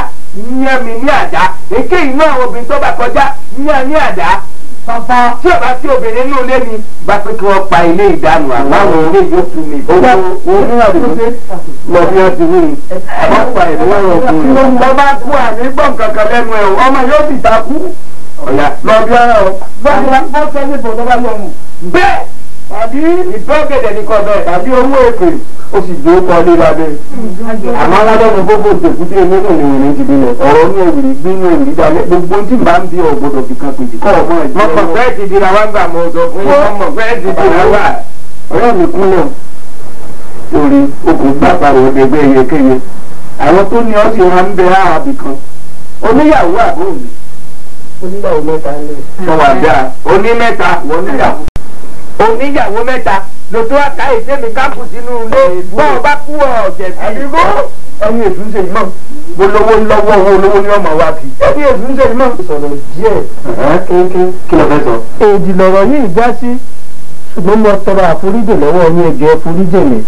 yán mi ní àdá èké inú àwọn obìnrin tó bá kọjá yán ní àdá. Bàbá Tí o bá sí obìnrin inú ilé mi bá pé kí wọ́n pa ilé ìdánù àwọn ilé yòókù mi. Owó owó àdúgbò lọ bí wọ́n ti wí ni. Wọ́n pa ìlú ọkùnrin. Wọ́n bá kú àní gbọ̀n kankan lẹ́nu ẹ̀ o, ọmọ yóò sì ta kú. Ọ̀yà Lọ bí ara o. Bọ́ sẹ́ni bò tó bá yọnu. Bẹ́ẹ̀ Tàbí ìbọ́gẹ̀dẹ̀ ní kọ́ bẹ́ẹ̀. tàbí owó èpè ó sì gbé kọ́ lé lábẹ́. Àmọ́ aládọ́nu gbogbo òtẹ̀kùtẹ̀ nínú ìrìn ti bí lọ. Ọ̀rọ̀ ní òwìrì gbínú òwìrì dalẹ̀ gbogbo tí bá ń bí ọ̀gbọ́dọ̀ fi kan pèsè kọ́ ọmọ ẹ̀ Mo kàn fẹ́ ti dira wá gbà mo sọ fún yín mo mọ̀ fẹ́ ti dira wá. Ọ̀rẹ́ mi kúnlẹ̀ orí okùn gbàgbà òdègbè eyekeye. Àwọn tó ní ọ́ sì máa ń bẹ ààbì kan. Oníyàwó àbúrò mi. Oníyàwó mẹ́ta lè. Sọ wà dáa oní mẹ́ta Wọ́n níyàwó. Oníyàwó mẹ́ta ló tó àká ìsẹ́mi káàpù sínú ilé bọ́ ọ bá kú ọ jẹ̀bi. Àdìgún ẹni èṣù ń ṣe yìí mọ̀. Gbólówó lọ́wọ́ owó olówó ní ọmọ wa kì. Ẹni èṣù ń ṣe yìí mọ̀. Sọ̀rọ̀ díẹ̀ kéńké. Kí ló fẹ́ sọ? Èdì lọ̀rọ̀ yìí já sí ṣùgbọ́n mo tọrọ àforíjì lọ́wọ́ yín, ẹ jọ̀ọ́ foríjì mi.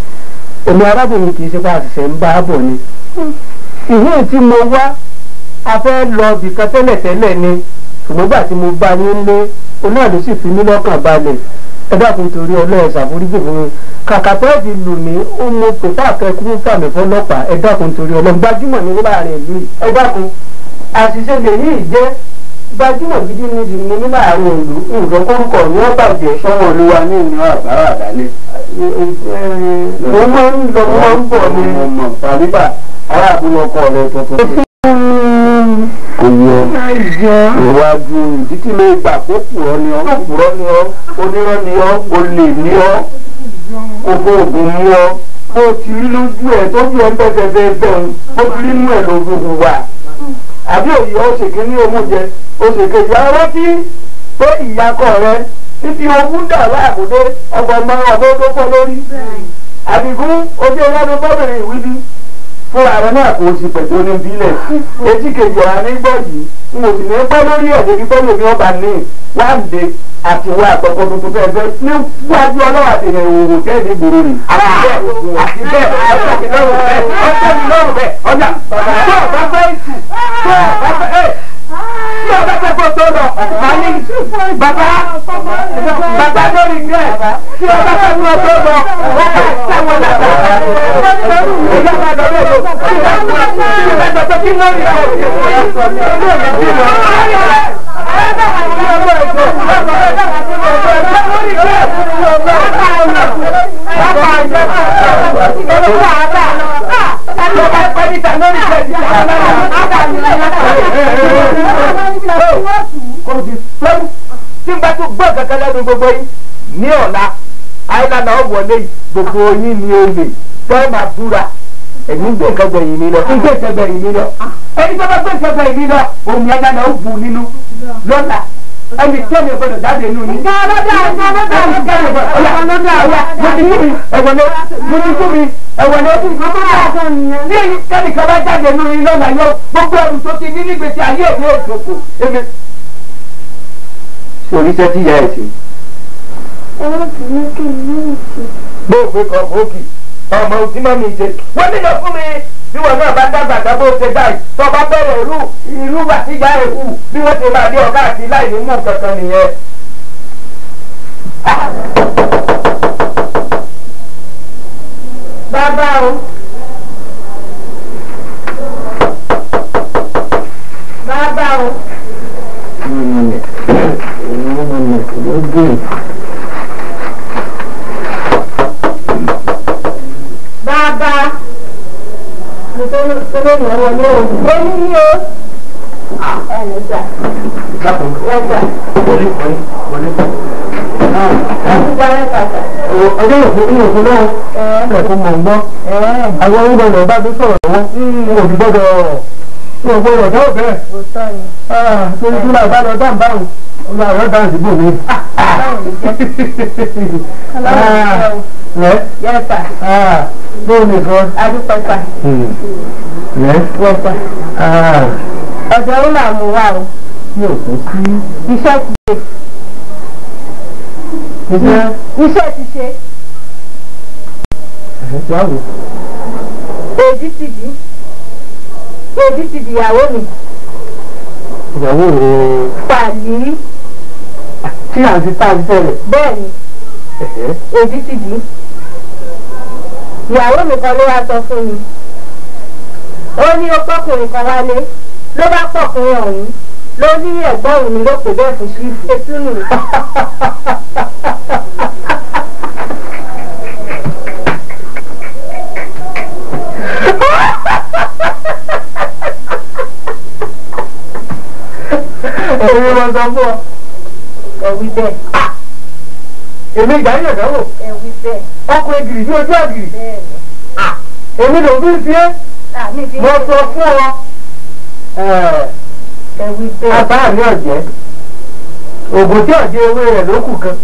Èmi arábìnrin kì í ṣe pé àṣìṣe ń bá a bọ̀ ni. Ìhín tí mo wá a fẹ́ lọ bìkan tẹ́lẹ̀tẹ́lẹ̀ ni ṣùgbọ́n gbà tí mo bá yín lé onáà ló sì fi mí lọ́kàn balẹ̀. Ẹ dákun torí Ọlọ́run ṣàforíjì fún mi. Kàkà tó fi lù mí ó mú pèpà akẹ́kọ̀ọ́ fàmì fọlọ́pàá. Ẹ dákun torí Ọlọ́run gbajúmọ̀ ní láàrin ìlú yìí. Ẹ dákun àṣìṣe lèyí jẹ́ gbajúmọ̀ gidi ní ti ní láàrin ìlú nǹkan kórúkọ ní ó bàjẹ́. Sọ́wọ́n olúwa ní ìlú àbárà àdálẹ́. Mo máa ń lọ mo máa ń bọ̀ ni. Mo mọ̀ tàbíbà aráàbúrò ọkọ rẹ tuntun. Kò yẹ ìwájú títí lè gbà kó kùrọ̀ ni ọ́ kùrọ̀ ni ọ́ onírọ́ ni ọ́ olè ni ọ́ òfò ògùn ni ọ́ bó ti rí lójú ẹ̀ tójú ẹ̀ ń bẹ́ fẹ́fẹ́ bẹ́ẹ̀ ń bó ti rí inú ẹ̀ lójú wà àbí òye ó ṣèké ní owó jẹ ó ṣèké jẹ rántí pé ìyàkọ rẹ títí owó dà láàbùdé ọgbọ̀n mọ ọgbọ́n tó fọ́ lórí àbíkú ojú ọlọ́dún bọ́bìnrin ìwíbi fúnra rẹ náà kò sì pẹ̀tọ́ ní bílẹ̀ etí kejì ọ̀rá ní gbọ́ yìí n ò sì ní pẹ́ lórí ẹ̀ débi pẹ́ lómi ọba ní wáǹde àti wá àtọkọ tuntun fẹ́ẹ́ fẹ́ níwájú ọlọ́wà àti ìrìn òwò tẹ́ ní gbòòrò rè. Àti bẹ́ẹ̀ ọjọ́ mi lọ́rùn bẹ́ẹ̀ ọjọ́ mi lọ́rùn bẹ́ẹ̀ ọjà tó o bá fẹ́ ìtù tó o bá fẹ́ ẹ̀ tí o bá fẹ́ kó tó lọ màá ní bàbá bàbá lórí rẹ̀ tí o bá fẹ́ kó tó lọ wọ́n bá sáwọn lára ìyá bá lọ lóko ìyá bá lọ kí lórí rẹ̀ Kò sí fẹ́rù tí n bá tún gbọ́ kankan lẹ́nu gbogbo yín ní ọ̀la àìlànà ọ̀wọ́lé gbogbo yín ni olè tẹ́ máa búra ẹ̀yin gbé nǹkan gbẹ̀yìn mi lọ ń gbé nǹkan gbẹ̀yìn mi lọ ẹni tó bá gbé nǹkan gbẹ̀yìn mi lọ omi àìlànà ó bu nínú lọ́la ẹni tí omi gbọdọ̀ jáde nínú yín. Kẹ́nìkan bá jáde nínú yín lọ́la yọ gbogbo ẹrù tó ti ní nígbèsí ayé ìwé òṣòfò èmi. Ṣé oníṣẹ́ tí ìyá ẹ̀ ṣe? Bó o pé kan òkì ọmọ òtí mọ́ mi ṣe. Wọ́n nílò fún mi bí wọn náà bá dàgbà tán bó ṣe báyìí tó bá bẹ̀rẹ̀ irú irú wà tí ìyá ẹ̀ hù bí wọ́n ṣe máa lé ọ̀gá àti láì ní mú kankan nìyẹn. Bàbá o. Bàbá o. Bàbá. Èmi ni o. Ẹnì sà. Ẹ̀sà. Wọlé wọlé wọlé. Ọjọ́ òfin ní òfin náà ẹ̀kọ́ mọ̀ ń gbọ́. Àwọn oúnjẹ lọ bá mi sọ̀rọ̀ lọ́wọ́. N ò gbọ́dọ̀ n ò gbọ́dọ̀ dáwọ̀ bẹ́ẹ̀. Torí tí wọ́n bá lọ dáhùn báwọn, olú àwọn dáhùn síbò mi. Yẹ́sà. Bóò nìkan. Adúpẹ́sà. Rẹ̀. Yẹ́sà. Ọ̀dọ̀ ó máa mú wa o. Yóò tó sí. Iṣẹ́ ti ṣe. Iṣẹ́. Iṣẹ́ ti ṣe. Báwo? Èdí ti dì. Èdí ti di ìyàwó mi. Ìyàwó rẹ̀. Pàlí. Tí à ń fi tá a ti tẹ̀lé. Bẹ́ẹ̀ni. Èdí ti dì. Ìyàwó mi kan ló wá sọ fún mi. Ó ní ó pọ́kùnrin kan wálé ló bá pọ̀kùnrin ọ̀hún ló ní ẹ̀gbọ́n òun ni ló pè bẹ́ẹ̀ fún ṣífù. Ètùnú. Èmi máa sọ fún ọ. Ẹ wí bẹ́ẹ̀. Èmi ìgbà yín ọ̀dọ́ wò. Ẹ wí bẹ́ẹ̀. Ọkùnrin gìrì bí ojú àgìrì. Bẹ́ẹ̀ni. Èmi ló fi ń fi é. Àmì fi Mo sọ fún ọ. Ẹ wí bẹ́ẹ̀. Àbá mi ọ̀jẹ́. Ògùn tí ọ̀jẹ́ ewé rẹ̀ ló kù kan.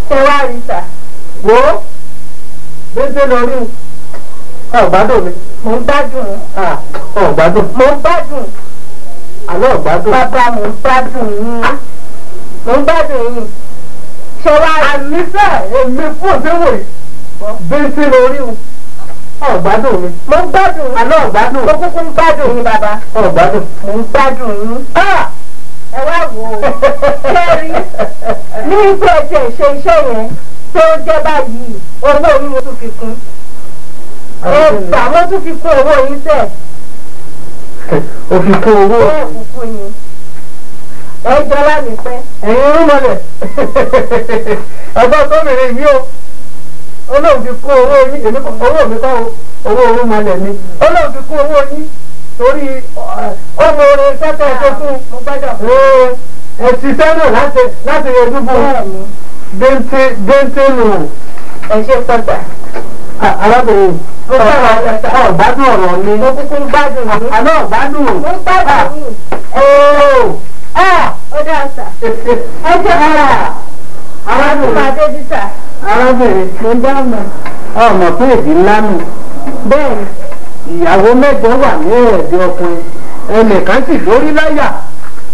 Ṣé wá rí sà? Wo bẹ́ńtẹ́ lọ rí ọ̀gbádùn mi. Mò ń gbádùn. Ọ̀gbádùn. Mò ń gbádùn. Àlọ́ ọ̀gbádùn. Bàbá mò ń gbádùn yín. Mò ń gbádùn yín. Ṣé wá rí? Àníṣe èmi fún òṣèwò yìí. Bẹ́ńtẹ́ lọ rí ọ̀gbádùn mi. Mò ń gbádùn. Àlọ́ ọ̀gbádùn. Mo kúkú ń gbádùn yín bàbá. Ọ̀gbádùn. Mò ń gbádùn yín. Ẹ wá wò ó. Kẹ́rí ní pé ẹ ti ṣe iṣẹ́ yẹn tó jẹ́ báyìí owó yín mo tún fi kún. Ẹ gbà mo tún fi kún owó yín sẹ̀. O fi kún owó. Bẹ́ẹ̀ kúkú ni. Ẹ jọ lámì pẹ́. Ẹ̀yin ń mọ̀lẹ̀. Ọgbọ́n tó mìíràn mi o. Olóhùn fi kún owó yín, èmi kọ́ owó mi kọ́ owó orú mọ̀lẹ̀ mi. Olóhùn fi kún owó yín torí ọmọ orin sẹ́tẹ̀ tó fún ẹ ṣiṣẹ́ náà láti yẹjú fún un. Bẹ́ńté nù. Ẹ ṣe pọ̀tà. Arábìnrin Mo fẹ́ràn ọ̀tà. Ọ̀gbádùn ọ̀rọ̀ mi. Mo kúkú ń gbádùn yín. Àlọ́ ọ̀gbádùn. Mo ń gbádùn yín. Ó dá sà. Ẹ ṣe pọ̀tà. Arábìnrin. Máa dé títà. Arábìnrin. Mo ń dáhùn. Ọmọ pé èdè ńlá nù. Bẹ́ẹ̀ni. Ìyàwó mẹ́jọ wà ní ẹ̀ẹ́dẹ̀ ọkùnrin. Ẹnìkan sì lórí láyà.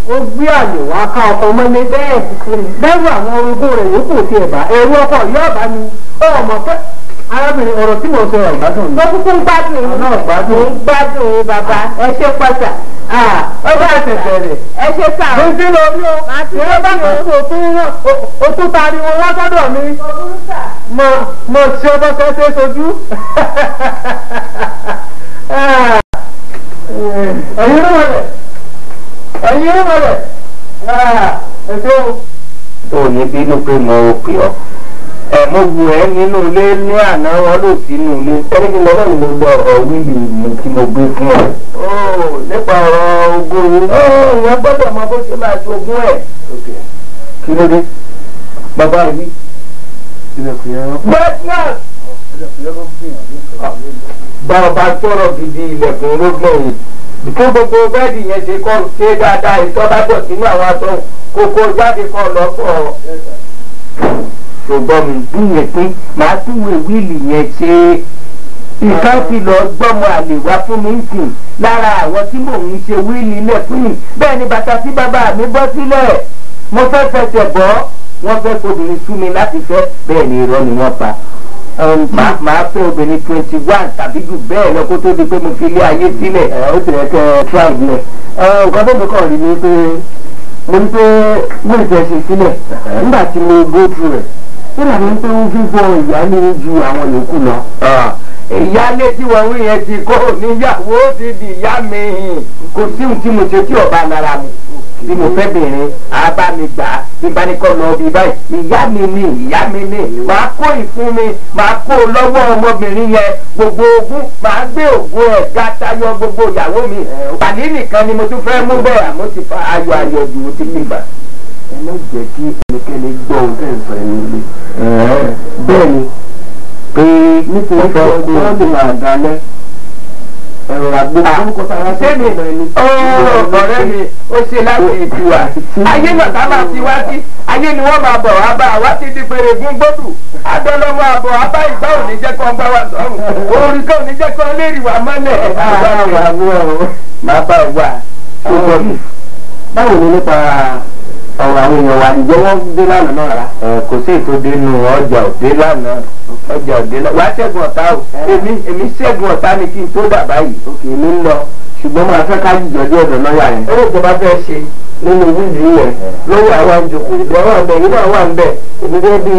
Ó gbé àlè wá ká ọkọ mọ́lé. Bẹ́ẹ̀ kúkú ni. Bẹ́rù àwọn orogún rẹ̀ yòókù ti ẹ̀bà. Ẹ̀rù ọkọ yóò bá mi. Ọmọ pé arábìnrin ọ̀rọ̀ tí mo sọ ọ̀gbádùn mi. Mo kúkú ń gbádùn yín. Ọ̀nà ọ̀gbádùn. Mo ń gbádùn yín bàbá. Ẹ ṣe pọ̀tà. Ó bá ṣẹ̀ṣẹ̀ rẹ̀. Ẹ ṣe sà. Bẹ́ńté lọ rí o. Màá tún Ìwé bá dé tó tún rán o tún pariwo wá sọ́dọ̀ mi. Mo mo ṣe ọbọ̀ ṣẹ́ṣẹ́ sojú. Ẹ̀yin ló wọlé. Ẹ̀yin ló wọlé. Ẹ ṣé o. Tó o ní bínú pé mo ò pè ọ́. Ẹ mo wù ẹ́ nínú ilé ní àná wọn lò sínú ilé. Ẹni kí lọ́wọ́ mi ló gbọ́ ọ̀rọ̀ wíìlì mi tí mo gbé fún ọ. Nípa ọ̀rọ̀ ogún yìí. Ìyẹn gbọ́dọ̀ mọ bó ṣe máa ṣogún ẹ̀. Kí ló dé? Bàbá mi. Ilẹ̀kùn yẹn. Bẹ́ẹ̀ bá ọba sọ̀rọ̀ gidi ilẹ̀kùn rógbọ̀n yìí. Kí gbogbo bẹ́ẹ̀dì yẹn ṣe kọ́ ṣe dáadáa ìtọ́ bá dọ̀ sínú àwọn aṣọ kókó jáde kọ́ lọ́kọ̀. Ṣùgbọ́n mi bí yẹn pé màá túwèé wíìlì yẹn ṣe nǹkan fi lọ gbọ́mọ àlè wá fún mi ń sìn lára àwọn tí mò ń ṣe wíìlì ilẹ̀ fún yìí. Bẹ́ẹ̀ ni bàtà tí bàbá mi bọ́ sílẹ̀ mo fẹ́ fẹsẹ̀ bọ́ wọ́n fẹ́ fobìnrin sú mi láti fẹ́ bẹ́ẹ̀ ni irọ́ ni wọ́n pa. Màá fẹ́ obìnrin 21 tàbí jù bẹ́ẹ̀ lọ kó tó di pé mo fi ilé ayé sílẹ̀. Ó ti rẹ̀ kẹ́ try ilẹ̀. Nǹkan tó mi kàn rí ni pé mo ní pé mo ì fẹ́ ṣe sílẹ̀ nígbà tí mo go through rẹ̀ ó dàbí pé ó fi bọ ìyáálé ju àwọn yòókù lọ. Ìyáálé tí wọ́n wí yẹn ti kó níyàwó ti di ìyá mi. Kò sí ohun tí mo ṣe tí ọba lára mu. Bí mo fẹ́ bìnrin, á bá mi gbà á. Bí bá ní kọ́ lọ bí báyìí, ìyá mi ni, ìyá mi ni. Màá kó ìfún mi, màá kó lọ́wọ́ ọmọbìnrin yẹn. Gbogbo ogún, màá gbé ògùn ẹ̀ ga tayọ gbogbo ìyàwó mi. Pàdé nìkan ni mo tún fẹ́ mú bẹ́ẹ̀ àmọ́ ti fa ayọ̀ ayọ̀ jù ó ti fi gbà. Ẹ má jẹ́ kí ẹnikẹ́ni gbọ́ ohun tẹ́ ń sọ ẹni ilé. Bẹ́ẹ̀ ni pé nítorí pé wọ́n lè máa dalẹ̀ ẹ̀rọ àgbo orúkọ tá a wá sí ọ̀nà ẹni. Ọ̀rẹ́ mi ó ṣe láti ìtura ayé náà ká máa fi wá sí ayé ni wọ́n máa bọ̀ wá bá wá ti di pèrègùn gbódù adọ́lọ́wọ́ àbọ̀ abá ìgbà òní jẹ́ kó ń bá wa sọ̀rùn orin kan òní jẹ́ kó ń lérí wa mọ́lẹ̀. Máa bá wà ṣùgbọ́n mi. Báwo ni nípa ọ̀rọ̀ àwọn èèyàn wa ìjẹ́ wọ́n dé lánàá náà rárá? Kò sí ètò dénú ọjà òde lánàá ọjà òde lánàá wàá ṣẹ́gun ọ̀tá o èmi ṣẹ́gun ọ̀tá ni kí n tó dà báyìí. Òkè mi ń lọ ṣùgbọ́n máa fẹ́ ká jìjọ dé ọ̀dọ̀ lọ́yà yẹn. Owó ìjọba fẹ́ ṣe nínú wíìlì yẹn lọ́wọ́ àwa ń jókòó lọ́wọ́ àbẹ̀ yìí náà wà ń bẹ̀ èmi gẹ́gẹ́ bí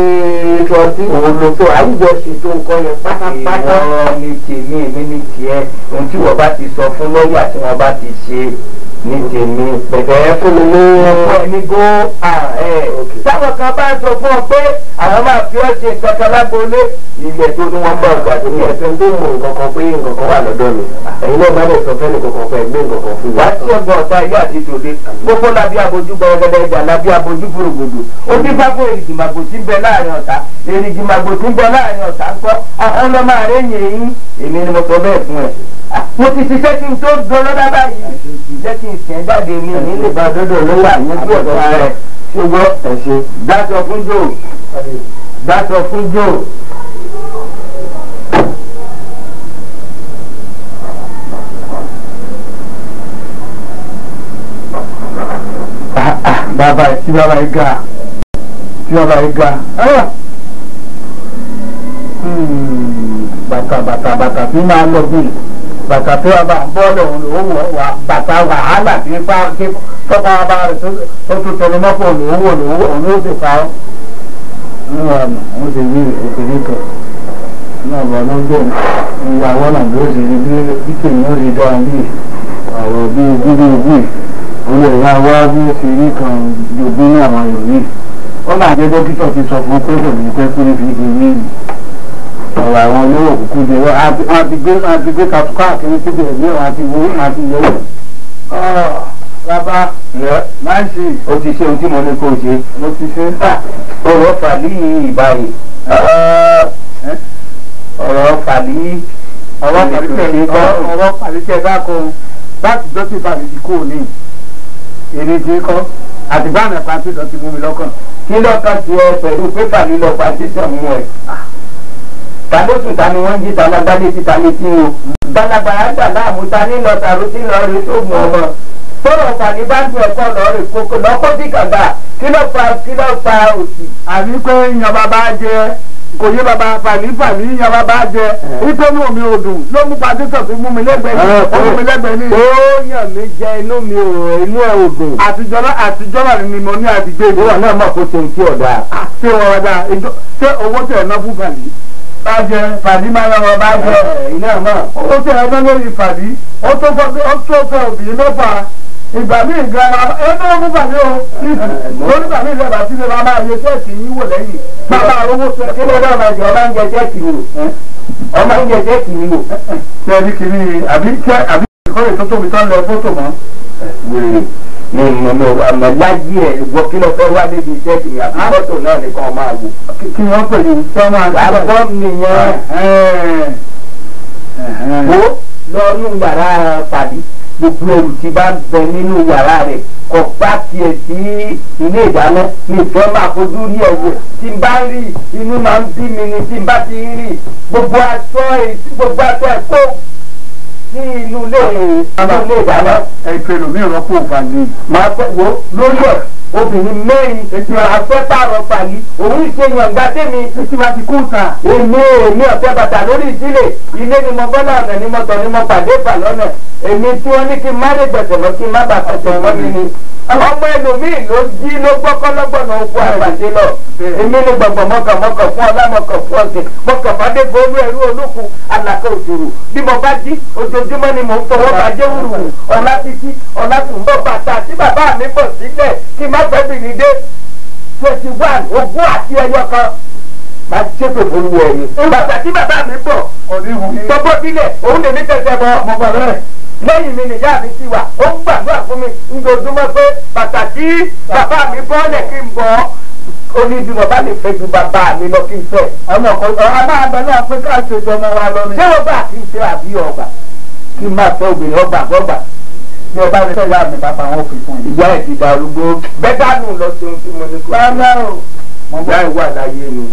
trọtí òun ló tó àwùjọ ṣètò nǹkan yẹn pátápátá. Ìwọ ni tèmi èmi ni tiẹ̀ ohun tí wọ́n bá ti sọ fún lọ́yà tí wọ́n bá ti ṣe ní tèmi. Bẹ̀bẹ̀ fún mi ní ọ̀pọ̀ ní go ahead. Táwọn kan bá ń sọ fún ọ pé àwọn máa fi ọ́ ṣe nǹkan kan lágboolé. Ilẹ̀ tó ní wọ́n bá ọgbà tó ní ẹ̀fẹ́ tó mọ nǹkan kan pé nǹkan kan wà lọ́dọ̀ mi. Ẹ̀yin náà bá lè sọ fẹ́ni kankan pé ẹgbẹ́ nǹkan kan fún mi. Wá sí ọgbọ̀n ọ̀tá ilé àti tòde. Gbogbo lábí abojú gbọ̀ngàdà ìjà lábí abojú fúrògbòdò. Ó dín fáfó èrìgìmàgbò tí ń bẹ láàrin ọ̀tá. Èrìgìmàgbò tí ń bẹ láàrin ọ̀tá ńkọ́. Àwọn ọlọ́mọ àárẹ̀ yẹn èmi ni mo sọ bẹ́ẹ̀ fún ẹ. Mo ti ṣiṣẹ́ kí n tó dolódá báyìí. Jẹ́ kí n sìn jáde mi ní lè bá dọ́dọ̀ ló wà ní ojú ọ̀dọ́ rẹ̀. Ṣùgbọ́n Ẹ ṣe. dáṣọ fún jò dáṣọ fún jò. Bàbá yìí tí bàbá yìí ga tí bàbá yìí ga bàtà bàtà bàtà tí máa lọ bí bàtà tí wàá bá bọ́ọ̀lù òun ló wọ̀ wà bàtà wàhálà tí fa kí tọ́ka bá rẹ̀ tó tún tẹnu mọ́pọ̀ òun wọ̀ lòun òun ló sì fa ọ́. Ń wà nù òun sì rí òkèlè kan náà bọ̀ ló gbé ìyàwó náà ló sì rí bí tèmi ó rí dáa bí ọ̀rọ̀ bí ogún bí ogún òun lè ra wá bí ó ṣe rí kan jogún ní àwọn ìròyìn ó máa jẹ́ dókítà ti sọ fún pé kò ní pẹ́ kú ní fi ṣe ní ọ̀rọ̀ àwọn olówó kúkú jẹ wọ́n á ti gbé káàkiri síbi ẹ̀gbẹ́ wọn àti wo àti yẹ̀wò. Bàbá máa ń ṣe O ti ṣe ohun tí mo ní kó o ṣe. mo ti ṣe. Ọ̀rọ̀ fàlí yìí báyìí. Ọ̀rọ̀ fàlí. Ọ̀rọ̀ pàlítẹ̀ bá kọ láti dọ́tí ìbàdí ti kú òní èmi ti kọ́ àtìgbà náà pàṣẹ dọ́tí mú mi lọ́kàn. Kí lọ́kàn tiẹ̀ pẹ̀lú pépà lílọ pàṣẹ mú ẹ? Ta ló sùn ta ni wọ́n ń jí ta lágbálé títa létí o. Gbalagbala gbà láàmú ta ní lọ tàrú tí lọ rí tó mú ọmọ. Tọ́rọ̀ fàní bá ń dùn ẹ̀kọ́ lọ rí kókó lọ́kọ́ sí kàgbà kí ló fa kí ló fa òsì. Àbí pé yan bàbá jẹ kò yé bàbá fàní fàní yan bàbá jẹ wípé inú mi ò dùn ló mú pàṣẹ tó mú mi lẹ́gbẹ̀ẹ́ ní ó mú mi lẹ́gbẹ̀ẹ́ ní. Ó yàn mí jẹ inú mi ò inú ẹ̀ ò dùn. Àtijọ́ ni mo ní àtijọ́ ìlú. Ìwọ náà mọ̀ kó ṣe ohun tí ò dáa. Ṣé wọn wá dáa ṣé owó tẹ̀ ná fún fàní? Bá jẹ fàní máa yan bàbá jẹ. Iná mọ̀. Owó tẹ̀ ná lórí fàní ó tó fẹ́ obìnrin mẹ́fà. Ìgbà míì gan ẹ náà mú bàmí o. Lórí bàmí ìlú ẹ̀bà sílẹ̀ máa máa yẹ ṣẹ́ẹ̀kì yín wò lẹ́yìn. Bàbá owó sọ. Kí ló dá máa jẹ ọba ń jẹ ṣẹ́ẹ̀kì wò? Ọba ń jẹ ṣẹ́ẹ̀kì wò. Ṣé ẹni kìíní àbí àbí ìkórè tó tóbi tán lẹ fótò mọ́? Wèrè mi mọ̀ mi ò àmọ́ láyé ẹ̀ gbọ́ kí ló fẹ́ wá débi ṣẹ́ẹ̀kì mi àbí fọ́tò náà nìkan máa wò. Kí wọ́n pè ní sọ́mọ́ àgbọ̀ nìyẹn. Wo lọ́nù yàrá pàdé gbogbo ẹrù tí bá ń bẹ nínú yàrá rẹ̀ kò bá tiẹ̀ sí ilé ìdáná mi fẹ́ máa fojú rí ẹ̀wò tí n bá ń rí inú máa ń bí mi ni tí n bá ti ń rí gbogbo aṣọ ẹ̀ kó sí inú ilé ìdáná. Ẹ pé lómi ìrọ́pò fàlì. Màá fẹ́ wo lórí ẹ̀ obìnrin mẹ́rin màá fẹ́ pààrọ̀ fàlì òun ṣe yàngbá tèmi. Etí wa ti kú ta. Èmi èmi ọ̀tẹ́ bàtà lórí ìsílẹ̀ ilé ni mo bọ́ lọ́nà ni mo tọ̀ ni mo pàdé fà lọ́nà èmi tí wọ́n ní kí n má lè gbẹ̀sẹ̀ lọ kí n má bàa fẹsẹ̀ mọ́ mi ni. Ọmọ ẹlòmíì ló jí ló gbọ́kọ́lọ́gbọ̀nà oko àgbàṣe lọ. Èmi ni gbọ̀ngbọ̀n mọ̀kànmọ́kàn fún ọlá mọ̀kàn fún ọ̀sẹ̀ mọ̀kàn fàdé gbólú ẹrú olókun alàkà òṣòro. Bí mo bá jí ojoojúmọ́ ni mò ń fọwọ́ bàjẹ́ wùrù ọ̀la títí ọ̀la tùǹbọ̀ bàtà tí bàbá mi bọ̀ sílẹ̀ kí má fẹ́ bìnrin dé 21 ogún àti ẹyọ kan máa ṣépè fún wọ ẹni. Bàtà tí bàbá mi bọ̀ tọ́gbọ́ sílẹ̀ òun lè ní tẹ̀sẹ̀ bọ̀ Mo gbà bẹ́ẹ̀. Lẹ́yìn mi nìyá mi ti wà ó ń gbàdúrà fún mi ndojoojúmọ́ pé bàtà tí bàbá mi bọ́ọ̀lẹ̀ kí n bọ̀ ó ní bí mo bá lè fẹ́ ju bàbá mi lọ kí n fẹ́. Ọmọ ọkọ a máa bẹ náà pé ká ṣe jọmọ wa lọ ni. Ṣé wọ́n bá kí n fẹ́ àbí ọgbà kí n máa fẹ́ obìnrin ọgbà gbọ́gbà. Bí ọba rẹ fẹ́ yá mi bàbá wọn fi fún yìí. Ìyá ẹ̀ ti darúgbó bẹ́ẹ̀ dánù lọ sí ohun tí mo ní kó. Rárá o. Ìyá ẹ̀ wà láyé mi.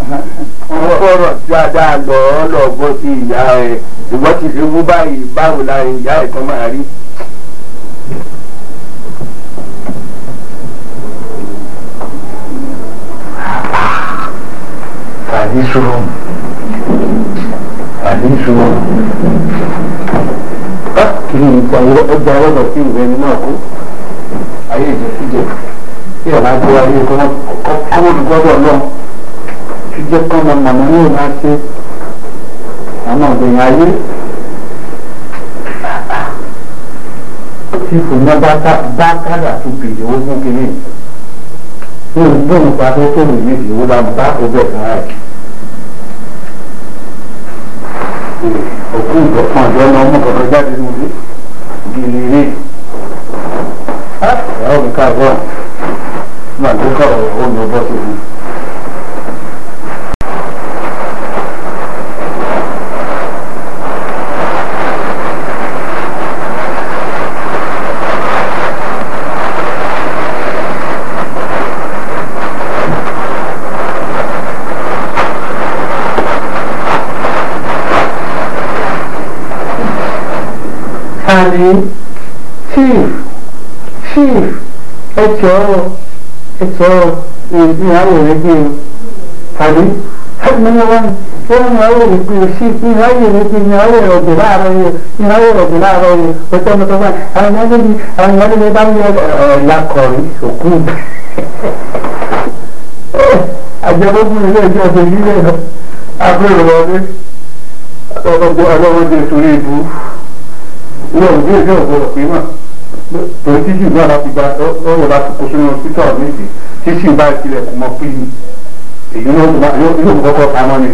Wọ́n fọ̀rọ̀ dáadáa lọ lọ bọ́ sí ìyá ẹ̀ ìwọ́ ti fi wú báyìí báwo la ìyá ẹ̀ kan máa rí. Àdísù àdísù kí ni ìgbà ọgbà ọlọ́dọ̀ sí ìwé ẹni náà kú ayé ìjẹkújẹ tí ọ̀la gbé ayé kọ́mọ́dúgbọ́dọ̀ náà tí jẹ́ kọ́mọ mọ̀nà ní ìlà ṣe àwọn ọ̀gbìn ayé tí kò ná bá kádà tó bèrè owó fún kínní ní ògbóhùn pa tó tó lè méjì owó bá bá ọbẹ̀ kan rẹ̀ òkú ìgbọ̀kan àjọ ọmọ ọmọ kọ̀ọ̀kan jáde nínú ilé gèlè rè ìyàwó mi káàbọ̀ máa tó kọ̀ ọ̀rọ̀ mi ò bọ́ sí i. Àní chief chief ẹ jọ̀ọ́ ẹ jọ̀ọ́ ìyàwó rẹ gbé o tàbí ẹni wọn wọn ìyàwó rẹ gbé o chief ìyàwó rẹ gbé ìyàwó rẹ ọ̀gbìn láàárọ̀ yìí ìyàwó rẹ ọ̀gbìn láàárọ̀ yìí ọjọ́ mi tó bá àwọn ìyàwó mi àwọn ìyàwó mi bá mi ẹ lakọrí òkú àjẹmọ́gbọ̀n ilé ìjọ ọ̀sẹ̀ yìí lẹ́nu àbúrò wọlé ọlọ́gbọ́n ọlọ́wọ́dé sórí ibú wọ́n ò gbé ọ̀gbọ́n pé mà torí títì náà láti gba ọ̀rọ̀ láti kó sínú hospital méjì títì bá tilẹ̀ kò mọ̀ pé èyí yóò kọ́kọ́ pamọ́ ni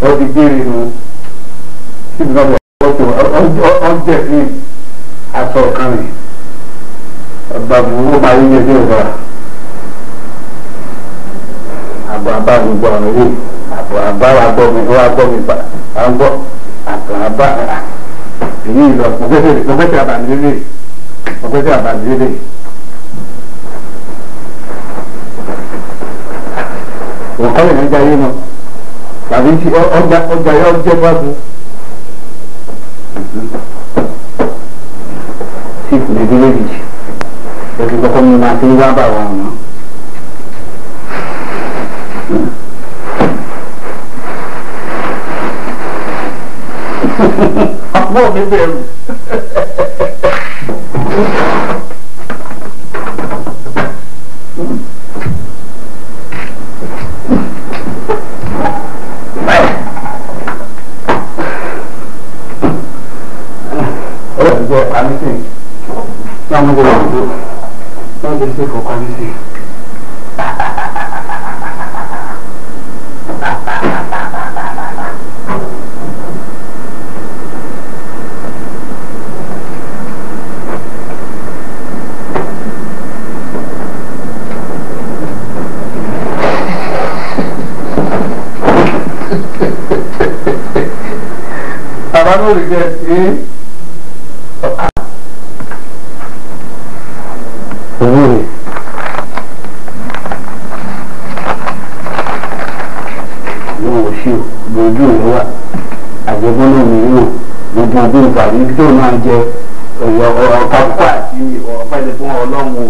ó di gbére nu títì náà bọ̀ ọjẹ́ ní aṣọ kan ní ọgbà burú máa yí ẹjọ́ ìgbà àbọ̀ àbá gbogbo àwọn ilé àbọ̀ àbá wa gbọ́ mi wa gbọ́ mi à ń gbọ́ àbọ̀ àbá èyí lọ mo gbẹ́sẹ̀ àbàmì lélẹ̀ mo gbẹ́sẹ̀ àbàmì lélẹ̀. Òkọ́ lè ní jayé mọ́ tàbí tí ọjà ọjà yọ jẹ́ bá bu. Tí ìpìlẹ̀ dé lójijì, ẹ̀sìn kọ́kọ́ mi máa ti ń wá bà wọ́n mọ́. Àbúrò mi bẹ̀rù. Ọ̀rọ̀ ìjọ àmísìn ní àwọn ọmọdé wà lóko. Wọ́n lè ṣe fọkàn mi sí. Bàbá ló rí jẹ ẹ́ owó rẹ̀ ló wò sí o lójú rẹ̀ wà àjẹgbọ́n náà mi wò gbogbo ogún ìpàdé tó máa jẹ ọ̀pá púpọ̀ àti ọ̀pẹ́lẹ̀ fún ọlọ́run o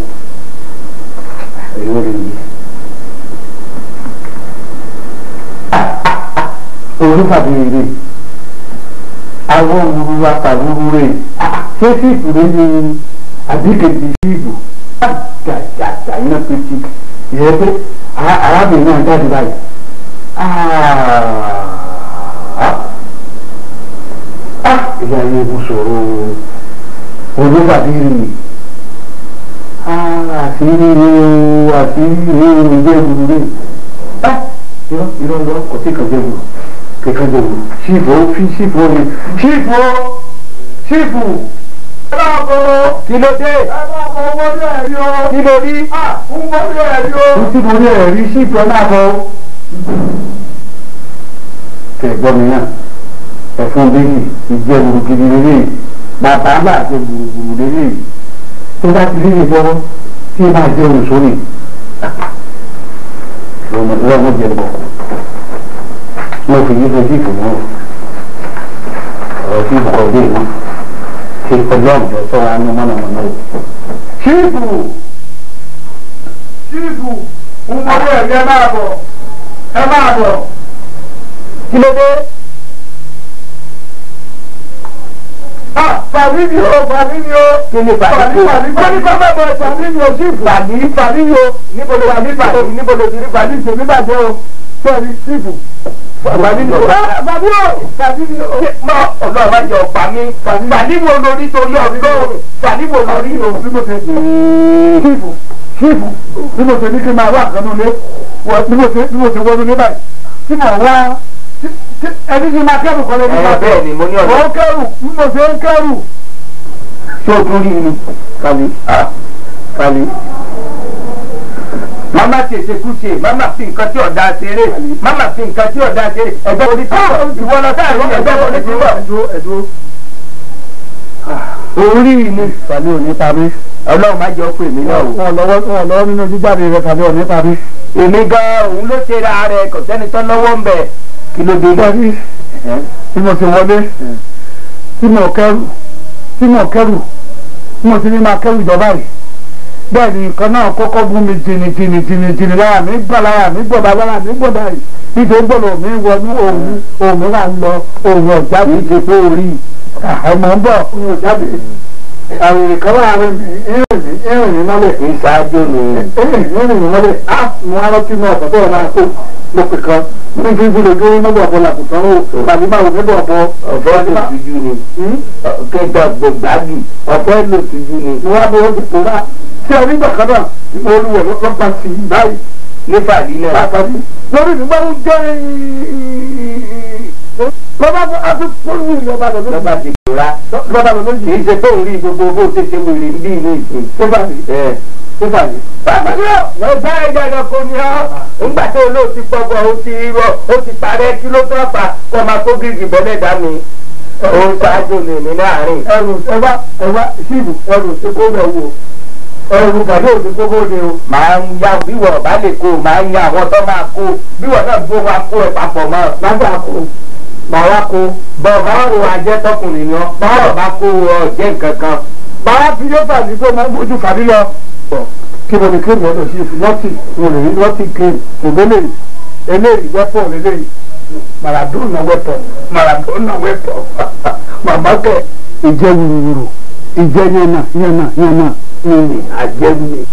èyí rẹ̀ yìí. Olùpàdé rẹ̀ àwọn òwúrú apàwúrú rẹ̀ ṣé fíìpù rẹ̀ ni àbíkejì fíìpù gàgàgà iná pétí ìyẹn pé arábìnrin náà jáde báyìí ìyá yẹn kò sọ̀rọ̀ olùpàdé rẹ̀ àṣírí rẹ̀ àṣírí rẹ̀ ìjẹ́ ìgbùrù rẹ̀ irọ́ irọ́ irọ́ kò sí ìkànjẹ́ ìgbùrù kankan jẹ wò sífò fi sífò ni sífò sífò. Kí ló dé? Kí ló rí? Tí mo rí ẹ̀rí sífò náà bọ̀. Kẹ̀ gbọ́ mi náà ẹ̀fọn bẹ́yì ìjẹ́ gbùrùgìrì lélẹ̀ bàbá bá jẹ gbùrùgbùrù lélẹ̀ tó bá ti rí ìbọn tí ẹ máa jẹ olùsórí lọ́mọ jẹ bọ̀ mo fi yí fojú ìfòmọ́ ọ̀rọ̀ tí ìbùkọ̀ dé ìmọ̀ ṣe ọjọ́ àwùjọ sọ́ra ní mọ̀nàmọ́ná o. Ṣíìpù ṣíìpù ń wọlé ẹ̀rí ẹ máa bọ̀ ẹ máa bọ̀. Kí ló dé? Fàmí mi o fàmí mi o. Kí ni fàmí o? Fàmí fàmí kọ́ bẹ́ẹ̀ bọ̀ fàmí mi o ṣíìpù. Fàmí fàmí mi o. Níbo ló wà ní fàmí? Níbo ló ti rí fàmí? Fàmí tèmi bàjẹ́ o. Sọ́ọ̀rì ṣíìpù. Fàmí mi o. Fàmí o. Fàmí mi o. Mọ ọ̀dọ́ má jẹ ọ̀pá mi. Fàmí wo lórí torí ọ̀dọ́? Fàmí wo lórí o? Bí mo ṣe ṣíìpù ṣíìpù bí mo ṣe ní kí n máa wá nǹkan nulẹ̀ bí mo ṣe wọnú ní báyìí tí mo wá ẹni tí máa kẹ́rù kọ́lé ní Ẹ bẹ́ẹ̀ ni mo ní ọ̀dọ́. Mo ń kẹ́rù bí mo ṣe ń kẹ́rù. Ṣé o tún rí mi? Kàlí kàlí. Màmá ṣèṣe kúṣe, màmá fi nǹkan tí ọ̀dà ṣeré, màmá fi nǹkan tí ọ̀dà ṣeré, ẹgbẹ́ orí tí wọ̀, ìwọ lọ sáà rí ẹgbẹ́ orí tí wọ̀. Ẹ̀dúró ẹ̀dúró. Orí mi. Kàlí ò ní pa mí. Ọlọ́run má jẹ́ ọkọ èmi náà o. Wọn lọ́wọ́ nínú jíjáde rẹ̀ kàlí ò ní pa mí. Èmi gan òun ló ṣe ra rẹ̀ kò sẹ́ni tó lọ́wọ́ ń bẹ̀. Kí ló dé? Sọ́ọ̀rì bí mo ṣe wọlé tí mo kẹ́rù tí mo kẹ́rù tí mo ti ní máa kẹ́rù ìjọba yìí bẹ́ẹ̀ ni nǹkan náà kọ́kọ́ gún mi jìnnì jìnnì jìnnì jìnnì lára mi gbọ́ lára mi gbọ́ bá lára mi gbọ́ báyìí nítorí gbọ́dọ̀ mi wọnú òun òun wà ń lọ òun ọ̀já Kì mi í ṣe pé orí àmọ́ ń bọ̀ òun ọ̀já mi àwòrán kan wà rìn mí ìrìn mí ìrìn mí mọ́lẹ̀ Kì í ṣáájú mi. ìrìn mí mọ́lẹ̀ á mo á rántí mọ́ ọ̀pọ̀ tó wà máa kó mo pè kan ní fífi lójú rí mọ́bọ̀ ọ̀pọ̀ làkùtàn ó tàbí máa wò mọ́bọ̀ ọ̀pọ̀ Ọ̀fẹ́ lò tújú ni. Kẹta gbògbági ọ̀fẹ́ lò tújú ni. mo wá bọ́ ti pòórá tí a nígbà kan náà mo olúwẹ̀ lọ́pàá sí i báyìí Ní fàlí náà. pàápàá bí lórí mi bá ń jẹ́ lọ́ba fún afúnpọ̀lù lọ́ba lọ́ba Lọ́ba ti gbòòrá. lọ́ba lọ́ba Kì í ṣe pé òun rí gbogbo bó ṣe ṣe wèrè ń bí ní ìsìn. tó bá mi Ẹ. tó bá mi. Bàbá mi bá ẹja ẹranko ni ọ́. Ńgbà tó ló ti pọ̀pọ̀ ó ti rọ ó ti parẹ́ kí ló tó fà kọ́ máa kó gírígì bọ́lẹ̀ dá mi. Ó ṣáájú mi ní láàárín. ẹrù ẹwà ẹwà síìbù ẹrù ṣe kó bẹ̀ wò ẹrù gàdé òsì kókó de o. Màá ń ya bíwọ̀ bá lè kó màá ń ya àwọn tó máa kó bíwọ̀ náà gbó wa kó ẹ papọ̀ mọ́. lágbà kó màá kó Bọ̀ bá kó ajẹ́ tọkùnrin ni ọ́ bọ̀ bá kó ọ jẹ́ nǹkan kan. màá fi yóò fà mí pé mo mójú fàmí lọ. kí mo lè kéwòn ọ̀dọ̀ sí lọ́tì mo lè rí lọ́tì kéwòn kò gbélé eléyìí wẹ́pọ̀ lélẹ́yìí Maradona wẹ́pọ̀ Maradona wẹ́pọ̀ màmá kẹ̀. Ìjẹ́ wùrùwùrù ìjẹ́ yànnà yànnà yànnà ní àjẹwù.